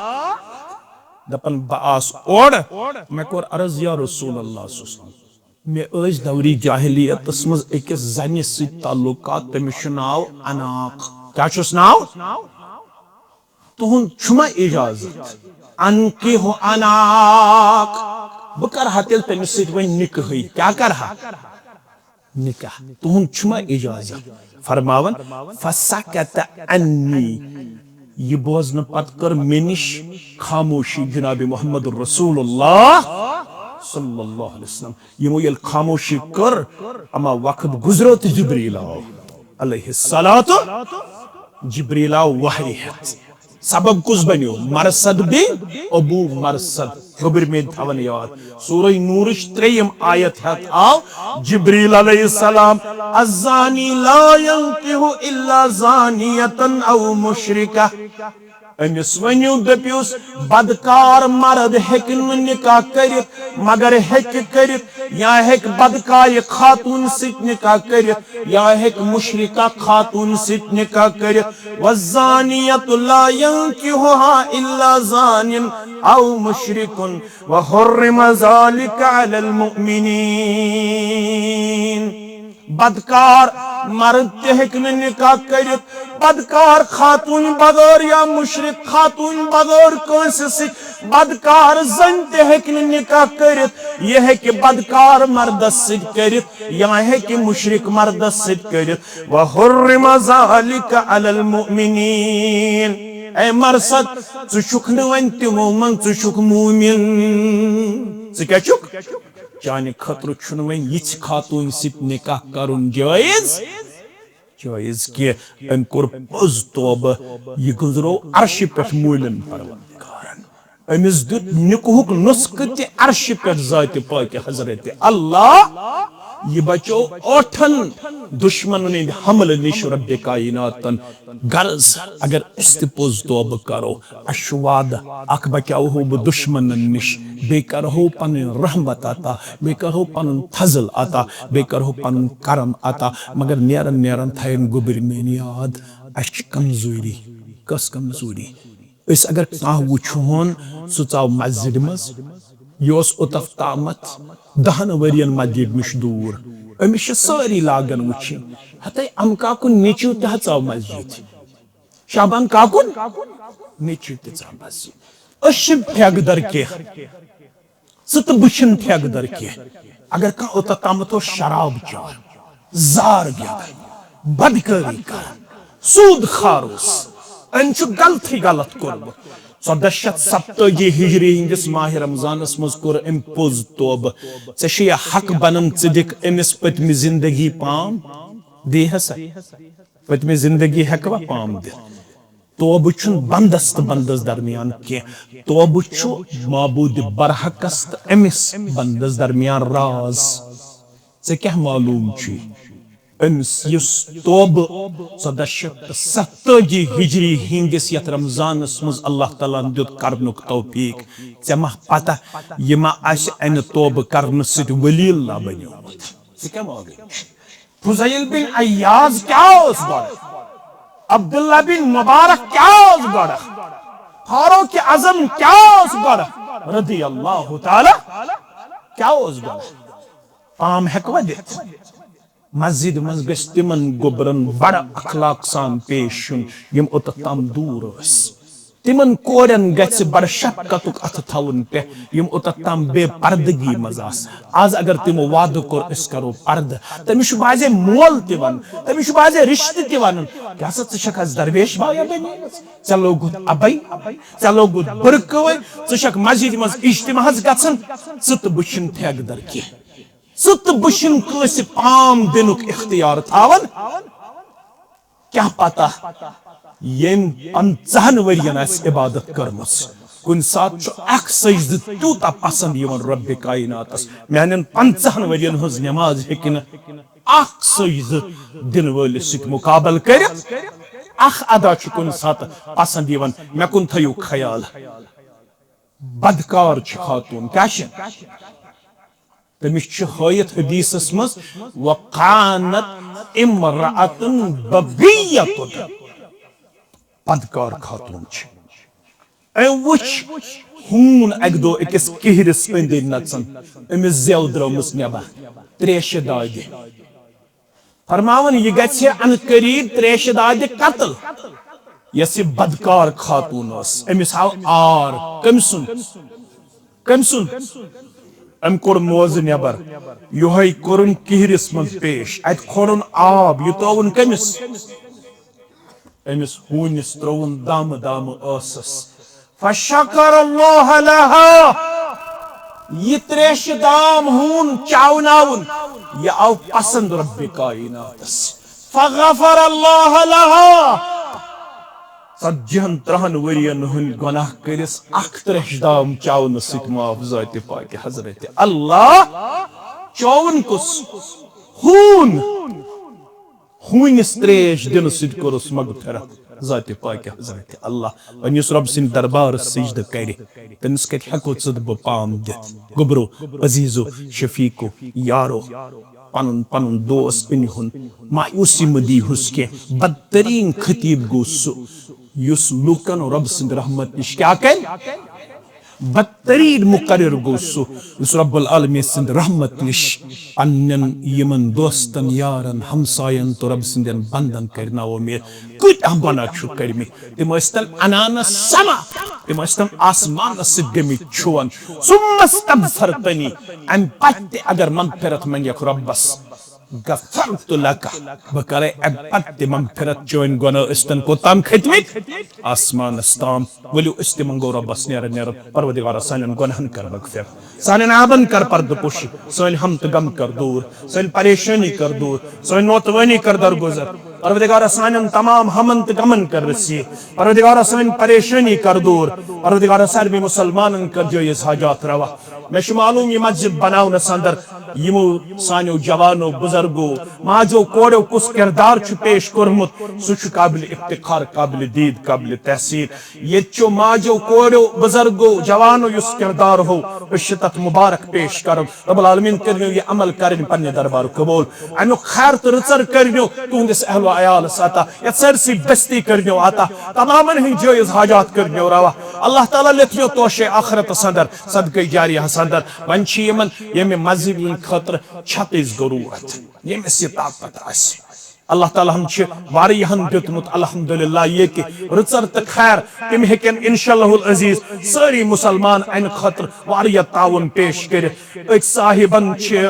دپان، بہٕ آس اورٕ، مےٚ کوٚر عرض، یا رسول اللہ صلی اللہ علیہ وسلم، مےٚ ٲسۍ دورِ جاہلیتس منٛز أکِس زنہِ سۭتۍ تعلقات، تٔمِس چھُ ناو عناق۔ کیٛاہ چھُس ناو؟ تُہُنٛد چھُما اجازت؟ انکحوا عناق۔ بہٕ کرٕ ہا تیٚلہِ تٔمِس سۭتۍ وۄنۍ نکاحٕے۔ کیٛاہ کرٕ ہا؟ نکاح۔ تُہُنٛد چھُما اجازت؟ فرماوان، فسکت عنی۔ یہِ بوزنہٕ پتہٕ کٔر مےٚ نِش خاموشی جناب محمد رسول اللہ صلی اللہ علیہ وسلم۔ یِمو ییٚلہِ خاموشی کٔر، اما وقت گُزریو تہٕ جبریل آو علیہ الصلوۃ۔ جبریل آو وحی ہٮ۪تھ۔ سبب کُس بنیو؟ مرثد بن ابو مرثد۔ گوٚبرۍ مےٚ تھاوان یاد، سورہ نورٕچ ترٛیٚیِم آیت ہٮ۪تھ آو جبریل علیہ السلام، الزانی لا ینکح الا زانیة او مشرکہ۔ أمِس ؤنِو، دٔپِوس، بدکار مرد ہیٚکہِ نہٕ نکاح کٔرِتھ، مگر ہیٚکہِ کٔرِتھ، یا ہیٚکہِ بدکارِ خاتون سۭتۍ نکاح کٔرِتھ، یا ہیٚکہِ مشرکہ خاتون سۭتۍ نکاح کٔرِتھ۔ والزانیة لا ينكحها إلا زان أو مشرك وحرم ذلك على المؤمنين۔ بدکار مرد تہِ ہیٚکہِ نہٕ نکاح کٔرِتھ، بدکار خاتون بغٲر یا مشرک خاتون بغٲر کٲنٛسہِ سۭتۍ، بدکار زٔنۍ تہِ ہیٚکہِ نہٕ نکاح کٔرِتھ۔ یہِ ہیٚکہِ بدکار مردس سۭتۍ کٔرِتھ، یا ہیٚکہِ مشرک مردس سۭتۍ کٔرِتھ۔ وحرم ذلك على المؤمنين۔ اے مرثد، ژٕ چھُکھ نہٕ وۄنۍ تِمو منٛز، ژٕ چھُکھ مومن۔ ژٕ کیٛاہ چھُکھ؟ چانہِ خٲطرٕ چھُنہٕ وۄنۍ یِژھ خاتوٗنۍ سۭتۍ نکاح کرُن جٲیز، جٲیز کینٛہہ۔ أمۍ کوٚر پوٚز توبہٕ، یہِ گُزرو عرشہِ پٮ۪ٹھ موٗمِن پروردگارن۔ أمِس دیُت نکاحُک نسخہٕ تہِ عرشہِ پٮ۪ٹھ ذاتِ پاکہِ حضرت اللہ۔ یہِ بچو ٲٹھن دشمنن ہٕنٛدِ حملہٕ نِش رب کائناتن۔ غرض، اگر أسۍ تہِ پوٚز توبہٕ کرو، اَسہِ چھُ وعدٕ، اکھ بچاوہو بہٕ دشمنن نِش، بیٚیہِ کرہو پنٕنۍ رحمت عطا، بیٚیہِ کرہو پنُن فضل عطا، بیٚیہِ کرہو پنُن کرم عطا۔ مگر نیران نیران تھاین گوٚبرۍ میٲنۍ یاد، اَسہِ چھِ کمزوری۔ کۄس کمزوری؟ أسۍ اگر کانٛہہ وٕچھہون، سُہ ژاو مسجدِ منٛز، یہِ اوس اوٚتتھ تامتھ دہن ؤرین مسجد نِش دوٗر، أمِس چھِ سٲری لاگان وٕچھِنۍ، ہتے امہٕ کاکُن نیٚچو تہِ ہا ژاو مسجد، شابان کاکُن نیٚچو تہِ ژاو مسجد۔ أسۍ چھِ ٹھیکہٕ در کینٛہہ۔ ژٕ تہٕ بہٕ چھِنہٕ ٹھیکہٕ در کینٛہہ۔ اگر کانٛہہ اوٚتتھ تامتھ اوس شراب چٮ۪وان، زار گِنٛدان، بدکٲری کران، سوٗد خار اوس، أمۍ چھُ غلطٕے غلط کوٚرمُت۔ ژۄدہ شیٚتھ ستٲجی ہجری ہٕنٛدِس ماہِ رمضانس منٛز کوٚر أمۍ پوٚز توبہٕ۔ ژےٚ چھُ یہِ حق بنان، ژٕ دِکھ أمِس پٔتمہِ زندگی پام؟ دی ہسا۔ پٔتمہِ زندگی ہٮ۪کوا پام دِتھ؟ توبہٕ چھُنہٕ بندس تہٕ بندس درمیان کینٛہہ۔ توبہٕ چھُ معبود برحقس تہٕ أمِس بندس درمیان راز۔ ژےٚ کیٛاہ معلوم چھُے؟ أمِس یُس توبہٕ ژۄدہ شیٚتھ تہٕ ستٲجی ہجری ہٕنٛدِس یتھ رمضانس منٛز اللہ تعالیٰ ہن دیُت کرنُک توفیق، ژےٚ ما پتہ یہِ ما آسہِ انہِ توبہٕ کرنہٕ سۭتۍ ولی اللہ بنیومُت؟ ژےٚ کیٛاہ معلوم چھُے؟ فضیل بن عیاض کیٛاہ اوس گۄڈٕ؟ عبداللہ بن مبارک کیٛاہ اوس گۄڈٕ؟ فاروق اعظم کیٛاہ اوس گۄڈٕ؟ رضی اللہ تعالیٰ کیٛاہ اوس گۄڈٕ؟ پام ہٮ۪کوا دِتھ؟ مسجد منٛز گژھِ تِمن گوٚبرن بڑٕ اخلاق سان پیش یُن، یِم اوٚتتھ تام دوٗر ٲسۍ۔ تِمن کورٮ۪ن گژھِ بڑٕ شفقتُک اتھٕ تھاوُن پٮ۪ٹھ، یِم اوٚتتھ تام بے پردگی منٛز آسہٕ۔ از اگر تِمو وعدٕ کوٚر، أسۍ کرو پردٕ، تٔمِس چھُ بعضے مول تہِ ونان، تٔمِس چھُ بعضے رشتہٕ تہِ ونان، کیٛاہ سا ژٕ چھکھ از درویش بایا بنیمٕژ؟ ژےٚ لوگُتھ ابے، ژےٚ لوگُتھ برقعے، ژٕ چھکھ مسجد منٛز اجتماعس گژھان، ژٕ تہٕ بہٕ چھِنہٕ ٹھیکہٕ در کینٛہہ۔ ژٕ تہٕ بہٕ چھِنہٕ کٲنٛسہِ پام دِنُک اختیار تھاوان۔ کیٛاہ پتہ ییٚمۍ پنٛژاہن ؤرین آسہِ عبادت کٔرمٕژ۔ کُنہِ ساتہٕ چھُ اکھ سجدٕ تیوٗتاہ پسند یِوان رۄبِ کائناتس، میانٮ۪ن پنٛژاہن ؤرین ہٕنٛز نٮ۪ماز ہیٚکہِ نہٕ اکھ سجدٕ دِنہٕ وٲلِس سۭتۍ مُقابلہٕ کٔرِتھ۔ اکھ ادا چھُ کُنہِ ساتہٕ پسند یِوان، مےٚ کُن تھٲیِو خیال۔ بدکار چھِ خاتوٗن، کیٛاہ چھِ؟ تٔمِس چھِ ہٲیِتھ حدیثس منٛز، "وکانت امرأة بغیة"، بدکار خاتوٗن چھِ۔ أمۍ وٕچھ ہوٗن اکہِ دۄہ أکِس کِہرِس أنٛدۍ أنٛدۍ نژان، أمِس زٮ۪و درٛٲمٕژ نٮ۪بر، تریشہِ دادِ۔ فرماوان، یہِ گژھِ عنقریب تریشہِ دادِ قتل۔ یۄس یہِ بدکار خاتوٗن ٲس، أمِس آو آر۔ کٔمۍ سُنٛد؟ کٔمۍ سُنٛد؟ أمۍ کوٚڑ موزٕ نٮ۪بر، یِہوٚے کوٚرُن کِہرِس منٛز پیش، اَتہِ کھولُن آب، یہِ ترٛووُن کٔمِس؟ أمِس ہوٗنِس ترٛووُن دامہٕ دامہٕ ٲسَس۔ فشکر اللہ لہا۔ یہِ تریشہِ دام ہوٗن چاوناوُن، یہِ آو پسند رب کائناتس۔ فغفر اللہ لہا۔ ژتجی ہن ترہن ؤرین ہٕنٛدۍ گۄناہ کٔرِس اکھ تریشہِ دام چاونہٕ سۭتۍ معاف ذاتِ پاکہِ حضرت اللہ۔ چووُن کُس؟ ہوٗن۔ ہوٗنِس تریش دِنہٕ سۭتۍ کوٚرُس مغفرت ذاتِ پاکہِ حضرت اللہ۔ وۄنۍ یُس رۄب سٕنٛدِ دربارس سجدٕ کرِ، تٔمِس کتہِ ہٮ۪کو ژٕ تہٕ بہٕ پام دِتھ؟ گوٚبرو، عزیزو، شفیقو، یارو، پنُن پنُن دوس أنِہُن، مایوسی مہٕ دیٖہُس کینٛہہ۔ بدترین خطیب گوٚو سُہ، یُس لوٗکن رۄب سٕنٛدِ رحمت نِش کیٛاہ کرِ؟ بدترین مقرر گوٚو سُہ، یُس رب العالمین سٕنٛدِ رحمت نِش پننٮ۪ن یِمن دوستن، یارن، ہمساین تہٕ رب سٕنٛدٮ۪ن بندن کرِ نا وۄمید۔ کۭتیاہ گۄناہ چھُ کٔرمٕتۍ، تِم ٲسۍتن انانس سما، تِم ٲسۍتن آسمانس سۭتۍ گٔمٕتۍ چھُون۔ ثم استغفرتنی، امہِ پتہٕ تہِ اگر مغفرت منگکھ رۄبس، غفرت لک، بہٕ کرے امہِ پتہٕ تہِ مغفرت۔ چٲنۍ گۄناہ ٲسۍتن کوٚتام کھٔتمٕتۍ؟ آسمانس تام۔ ؤلِو أسۍ تہِ منگو رۄبس نیرن نیرن، پروردگارا سانٮ۪ن گۄناہن کر مغفرت، سانٮ۪ن عیبن کر پردٕ پوشی، سٲنۍ ہم تہٕ غم کر دوٗر، سٲنۍ پریشٲنی کر دوٗر، سٲنۍ نوتوٲنی کر درگُزر۔ پروردگارا سانٮ۪ن تمام ہمن تہٕ غمن کر رسیٖد۔ پروردگارا سٲنۍ پریشٲنی کر دوٗر۔ پروردگارا سارنٕے مسلمانن کر جٲیز حاجات روا۔ مےٚ چھُ معلوم، یہِ مسجد بناونس اندر یِمو سانیو جوانو، بزرگو، ماجو، کورٮ۪و کُس کردار چھُ پیش کوٚرمُت، سُہ چھُ قابل افتخار، قابل دید، قابل تحسین۔ ییٚتہِ چھُ ماجو، کورٮ۪و، بزرگو، جوانو یُس کردار ہو، أسۍ چھِ تتھ مبارک پیش کران۔ رب العالمین کٔرِو یہِ عمل کرٕنۍ پننہِ دربار قبول۔ امیُک خیر تہٕ رٕژر کٔرِو تُہنٛدِس اہل و عیالس عطا، یتھ سٲرسٕے بستی کٔرِو عطا، تمامن ہٕنٛدۍ جٲیز حاجات کٔرِو روا۔ اللہ تعالیٰ لیتھیو توشے آخرتس اندر، صدقے جاریہس اندر۔ وۄنۍ چھِ یِمن ییٚمہِ مسجد ہٕنٛدِ خٲطرٕ چھتٕچ ضروٗرت، ییٚمِس یہِ طاقت آسہِ۔ اللہ تعالیٰ ہن چھِ واریاہن دیُتمُت، الحمدللہ، ییٚتہِ رٕژر تہٕ خیر۔ تِم ہیٚکن انشاءاللہ العزیز سٲری مسلمان امہِ خٲطرٕ واریاہ تعاون پیش کٔرِتھ۔ أتھۍ صاحبن چھِ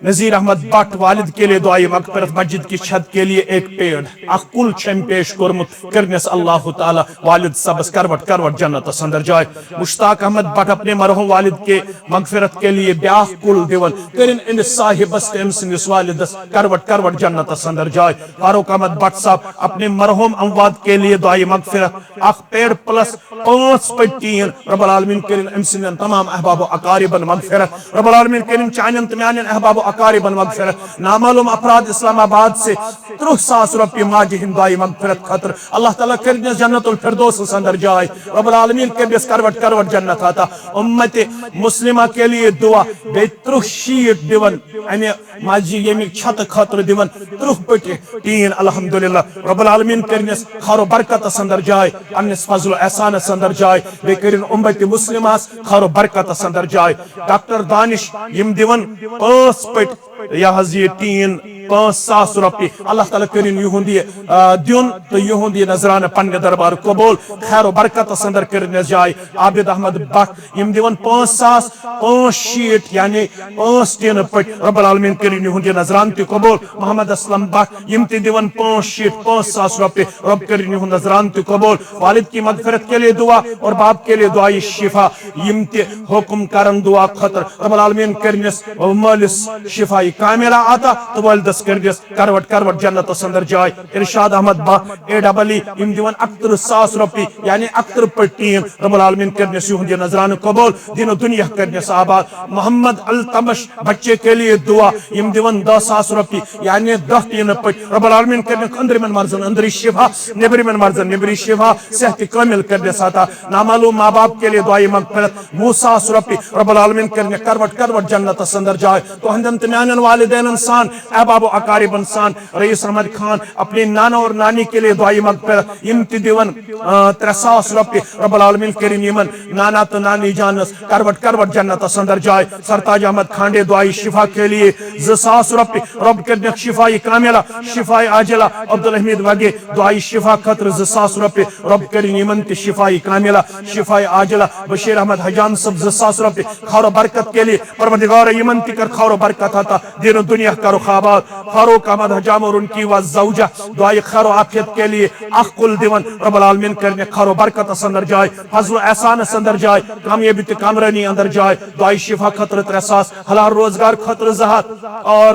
نذیر احمد بٹ والد کے لیے دعائے مغفرت، مسجد کی چھت کے لیے ایک پیڑ، اکھ کُل چھُ أمۍ پیش کوٚرمُت۔ کٔرنس اللہ تعالیٰ والد صٲبس کروٹ کروٹ جنتس اندر جاے۔ مشتاق احمد بٹ اپنے مرحوم والد کے مغفرت کے لیے بیاکھ کُل دِوان۔ کٔرِن أمِس صاحبس تہٕ أمۍ سٕنٛدِس والدس کروٹ کروٹ جنتس اندر جاے۔ فاروق احمد بٹ صاحب اپنے مرحوم اموات کے لیے دعائے مغفرت، اکھ پیڑ پلس پانٛژھ پٔٹۍ ٹیٖن۔ رب العالمین کٔرِن أمۍ سٕنٛدٮ۪ن تمام احباب و اقاربن مغفرت۔ رب العالمین کٔرِن چانٮ۪ن تہٕ میانٮ۪ن احباب و اقاربن مغفرت۔ نامعلوم افراد اسلام آباد سے ترٕٛہ ساس رۄپیہِ ماجہِ ہٕنٛدِ دعائے مغفرت خٲطرٕ۔ اللہ تعالیٰ کٔرِنس جنت الفردوسس اندر جاے۔ رب العالمین کٔرِنس کروٹ کروٹ جنت عطا۔ امت مسلمہ کے لیے دعا۔ بیٚیہِ ترٕٛہ شیٖٹ دِوان امہِ مسجد ییٚمہِ چھتہٕ خٲطرٕ دِوان ترٕٛہ پٔٹۍ ٹیٖن۔ الحمدللہ، رب العالمین کٔرِنس خیر و برکتس اندر جاے، پننِس فضل و احسانس اندر جاے، بیٚیہِ کٔرِن امت مسلمہس خیر و برکتس اندر جاے۔ ڈاکٹر دانش، یِم دِوان پانٛژھ پٔٹۍ، یہِ حظ یہِ ٹیٖن، پانٛژھ ساس رۄپیہِ۔ اللہ تعالیٰ کٔرِن یِہُنٛد یہِ، آ، دیُن تہٕ یِہُنٛد یہِ نذرانہٕ پننہِ دربار قبول۔ خیر و برکتس اندر کٔرِنس جاے۔ عابد احمد بٹ، یِم دِوان پانٛژھ ساس پانٛژھ شیٖٹ، یعنی پانٛژھ ٹیٖنہٕ پٔٹۍ۔ رب العالمین کٔرِن یِہُنٛد یہِ نذرانہٕ تہِ قبول۔ محمد اسلم بٹ، یِم تہِ دِوان پانٛژھ شیٖٹ، پانٛژھ ساس رۄپیہِ۔ رب کٔرِن یِہُنٛد نذرانہٕ تہِ قبول۔ والد کی مغفرت کے لیے دعا اور باپ کے لیے دعائے شفا۔ یِم تہِ حکم کرن دعا خٲطرٕ، رب العالمین کٔرنس مٲلِس شفاء کاملہ عطا تہٕ والدس کٔرنس کروٹ کروٹ جنتس اندر جاے۔ Irshad Ahmad Bhat, A double E, یِم دِوان اکترٕہ ساس رۄپیہِ، یعنی اکترٕہ پٔٹۍ ٹیٖم۔ رب العالمین کٔرنس یِہُنٛد یہِ نذرانہٕ قبول، دین و دنیا کٔرنس آباد۔ محمد التمش بچے کے لیے دعا، یِم دِوان دَہ ساس رۄپیہِ، یعنی دَہ ٹیٖنہٕ پٔٹۍ۔ رب العالمین کٔرنکھ أنٛدرِمٮ۪ن مرضن أنٛدری شفا، نیٚبرِمٮ۪ن مرضن نیٚبری شفا، صحت کامل کٔرنس عطا۔ نامعلوم ماں باپ کے لیے دعائے مغفرت، وُہ ساس رۄپیہِ۔ رب العالمین کٔرنکھ کروٹ کروٹ جنتس اندر جاے۔ تُہنٛدٮ۪ن تہٕ میانٮ۪ن والدینن سان، احباب و اقاربن سان، رئیس احمد خان اپنے نانا اور نانی کے لیے دعائے مغفرت، یِم تہِ دِوان، آ، ترٛےٚ ساس رۄپیہِ۔ رب العالمین کٔرِن یِمن نانا تہٕ نانی جانس کروٹ کروٹ جنتس اندر جاے۔ سرتاج احمد کھانڈے دعائے شفا کے لیے زٕ ساس رۄپیہِ۔ رب کٔرنکھ شفا کاملہ، شفا عاجلہ۔ عبدالحمید وگے دعائے شفا خٲطرٕ زٕ ساس رۄپیہِ۔ رب کٔرِن یِمن تہِ شفا کاملہ، شفا عاجلہ۔ بشیر احمد حجام صٲب زٕ ساس رۄپیہِ خیر و برکت کے لیے۔ پروردگار یِمن تہِ کر خیر و برکت عطا، دین و دنیا کرو آباد۔ فاروق احمد حجام اور ان کی و زوجہ دعائے خیر و عافیت کے لیے اکھ کُل دِوان۔ رب العالمین کٔرنکھ خیر و برکتس اندر جاے، فضل و احسانس اندر جاے، کامیابی تہٕ کامرٲنی اندر جاے۔ دعائے شفا خٲطرٕ ترٛےٚ ساس، حلال روزگار خٲطرٕ زٕ ہتھ، اور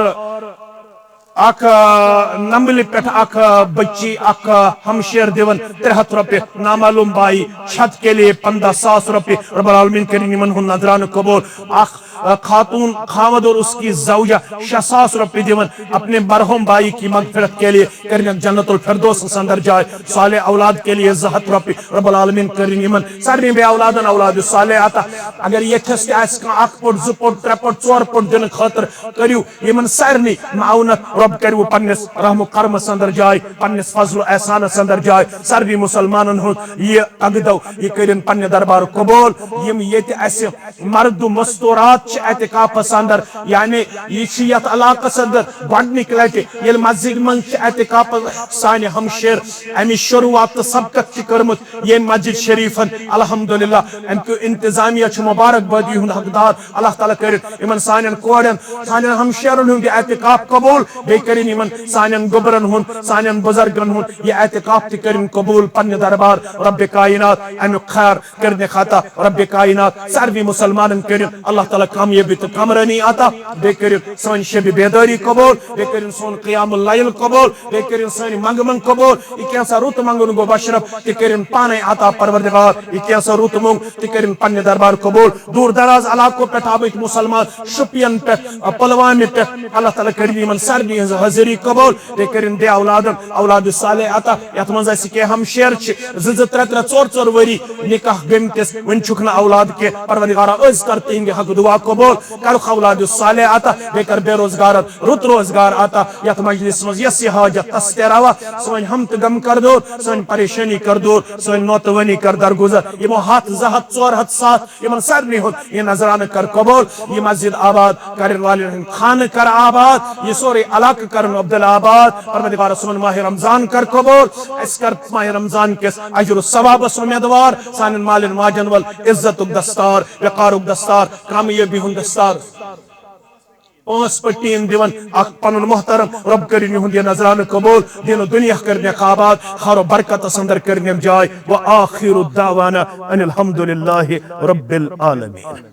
اکھ، آ، نمبلہِ پٮ۪ٹھ اکھ، آ، بچی، اکھ، آ، ہمشیر دِوان ترٛےٚ ہتھ رۄپیہِ۔ نامعلوم بائی چھت کے لیے پندہ ساس رۄپیہِ۔ رب العالمین کٔرِن یِمن ہُنٛد نذرانہٕ قبول۔ اکھ، آ، خاتون خاوند اور اس کی زوجہ شےٚ ساس رۄپیہِ دِوان اپنے مرحوم بائی کی مغفرت کے لیے، کٔرنکھ جنت الفردوسس اندر جاے۔ صالح اولاد کے لیے زٕ ہتھ رۄپیہِ۔ رب العالمین کٔرِن یِمن سارنٕے بے اولادن اولاد صالح عطا۔ اگر ییٚتھس تہِ آسہِ کانٛہہ اکھ پوٚٹ، زٕ پوٚٹ، ترٛےٚ پوٚٹ، ژور پوٚٹ دِنہٕ خٲطرٕ، کٔرِو یِمن سارنٕے معاونت۔ رب کٔرِو پننِس رحم و کرمس اندر جاے، پننِس فضل و احسانس اندر جاے۔ سارنٕے مسلمانن ہُنٛد یہِ تگدو، یہِ کٔرِن پننہِ دربار قبول۔ یِم ییٚتہِ اسہِ مرد و مستورات چھِ اعتکافس اندر، یعنی یہِ چھِ یتھ علاقس اندر گۄڈنِکۍ لٹہِ ییٚلہِ مسجد منٛز چھِ اعتکافس سانہِ ہمشیر امِچ شروعات تہٕ سبقت تہِ کٔرمٕژ۔ ییٚمۍ مسجد شریفن الحمدللہ امہِ کیو انتظامیہ چھُ مبارک بٲدی ہُنٛد حقدار۔ اللہ تعالیٰ کٔرِن یِمن سانٮ۪ن کورٮ۪ن، سانٮ۪ن ہمشیرن ہُنٛد یہِ اعتکاف قبول، بیٚیہِ کٔرِن یِمن سانٮ۪ن گوٚبرن ہُنٛد، سانٮ۪ن بُزرگن ہُنٛد یہِ اعتکاف تہِ کٔرِن قبول پننہِ دربار رب کائنات۔ امیُک خیر کٔرِنکھ عطا رب کائنات۔ ساروی مسلمانن کٔرِن اللہ تعالیٰ کامیٲبی تہٕ کامرٲنی عطا۔ بیٚیہِ کٔرِن سٲنۍ شبِ بیدٲری قبول، بیٚیہِ کٔرِن سون قیام اللیل قبول، بیٚیہِ کٔرِن سٲنۍ منٛگہٕ منٛگ قبول۔ یہِ کینٛژھا رُت منٛگُن گوٚو مشرف، تہِ کٔرِن پانے عطا پروردگار۔ یہِ کینٛژھا رُت موٚنگ، تہِ کٔرِن پننہِ دربار قبول۔ دوٗر دراز علاقو پٮ۪ٹھ آمٕتۍ مسلمان، شُپین پٮ۪ٹھ، پلوامہِ پٮ۪ٹھ، اللہ تعالیٰ کٔرِن یِمن سارنٕے ہٕنٛز حٲضری قبول۔ بیٚیہِ کٔرِن بے اولادن اولاد صالح عطا۔ یتھ منٛز اسہِ کینٛہہ ہمشیر چھِ، زٕ زٕ، ترٛےٚ ترٛےٚ، ژور ژور ؤری نکاح گٔمتِس، وۄنۍ چھُکھ نہٕ اولاد کینٛہہ۔ پروردگارا، أسۍ کر تِہنٛدِ حق دعا قبول، کرُکھ اولاد صالح عطا، بیٚیہِ کر بے روزگارن رُت روزگار عطا۔ یتھ مجلس منٛز یۄس یہِ حاجت تس تہِ روا، سٲنۍ ہم تہٕ غم کر دوٗر، سٲنۍ پریشٲنی کر دوٗر، سٲنۍ نوتہٕ وٲنی کر درگُزر۔ یِمو ہتھ، زٕ ہتھ، ژور ہتھ، ساس، یِمن سارنٕے ہُنٛد یہِ نذرانہٕ کر قبول۔ یہِ مسجد آباد کرن والٮ۪ن ہٕنٛدۍ خانہٕ کر آباد، یہِ سورُے علاقہٕ کرن عبدالآباد۔ پروردگار، سون ماہِ رمضان کر قبول، اسہِ کر ماہِ رمضان کِس اجر و ثوابس امیدوار، سانٮ۪ن مالٮ۪ن ماجن ول عزتُک دستار، وقارُک دستار، کامیٲبی ہُنٛد دستار۔ پانٛژھ پٔٹیٖن دِوان اکھ پنُن محترم، رب کٔرِن یِہُنٛد یہِ نذرانہٕ قبول، دین و دنیا کٔرنٮ۪کھ آباد، خیر و برکتس اندر کٔرنٮ۪کھ جاے۔ وآخر دعوانا ان الحمد للہ رب العالمین۔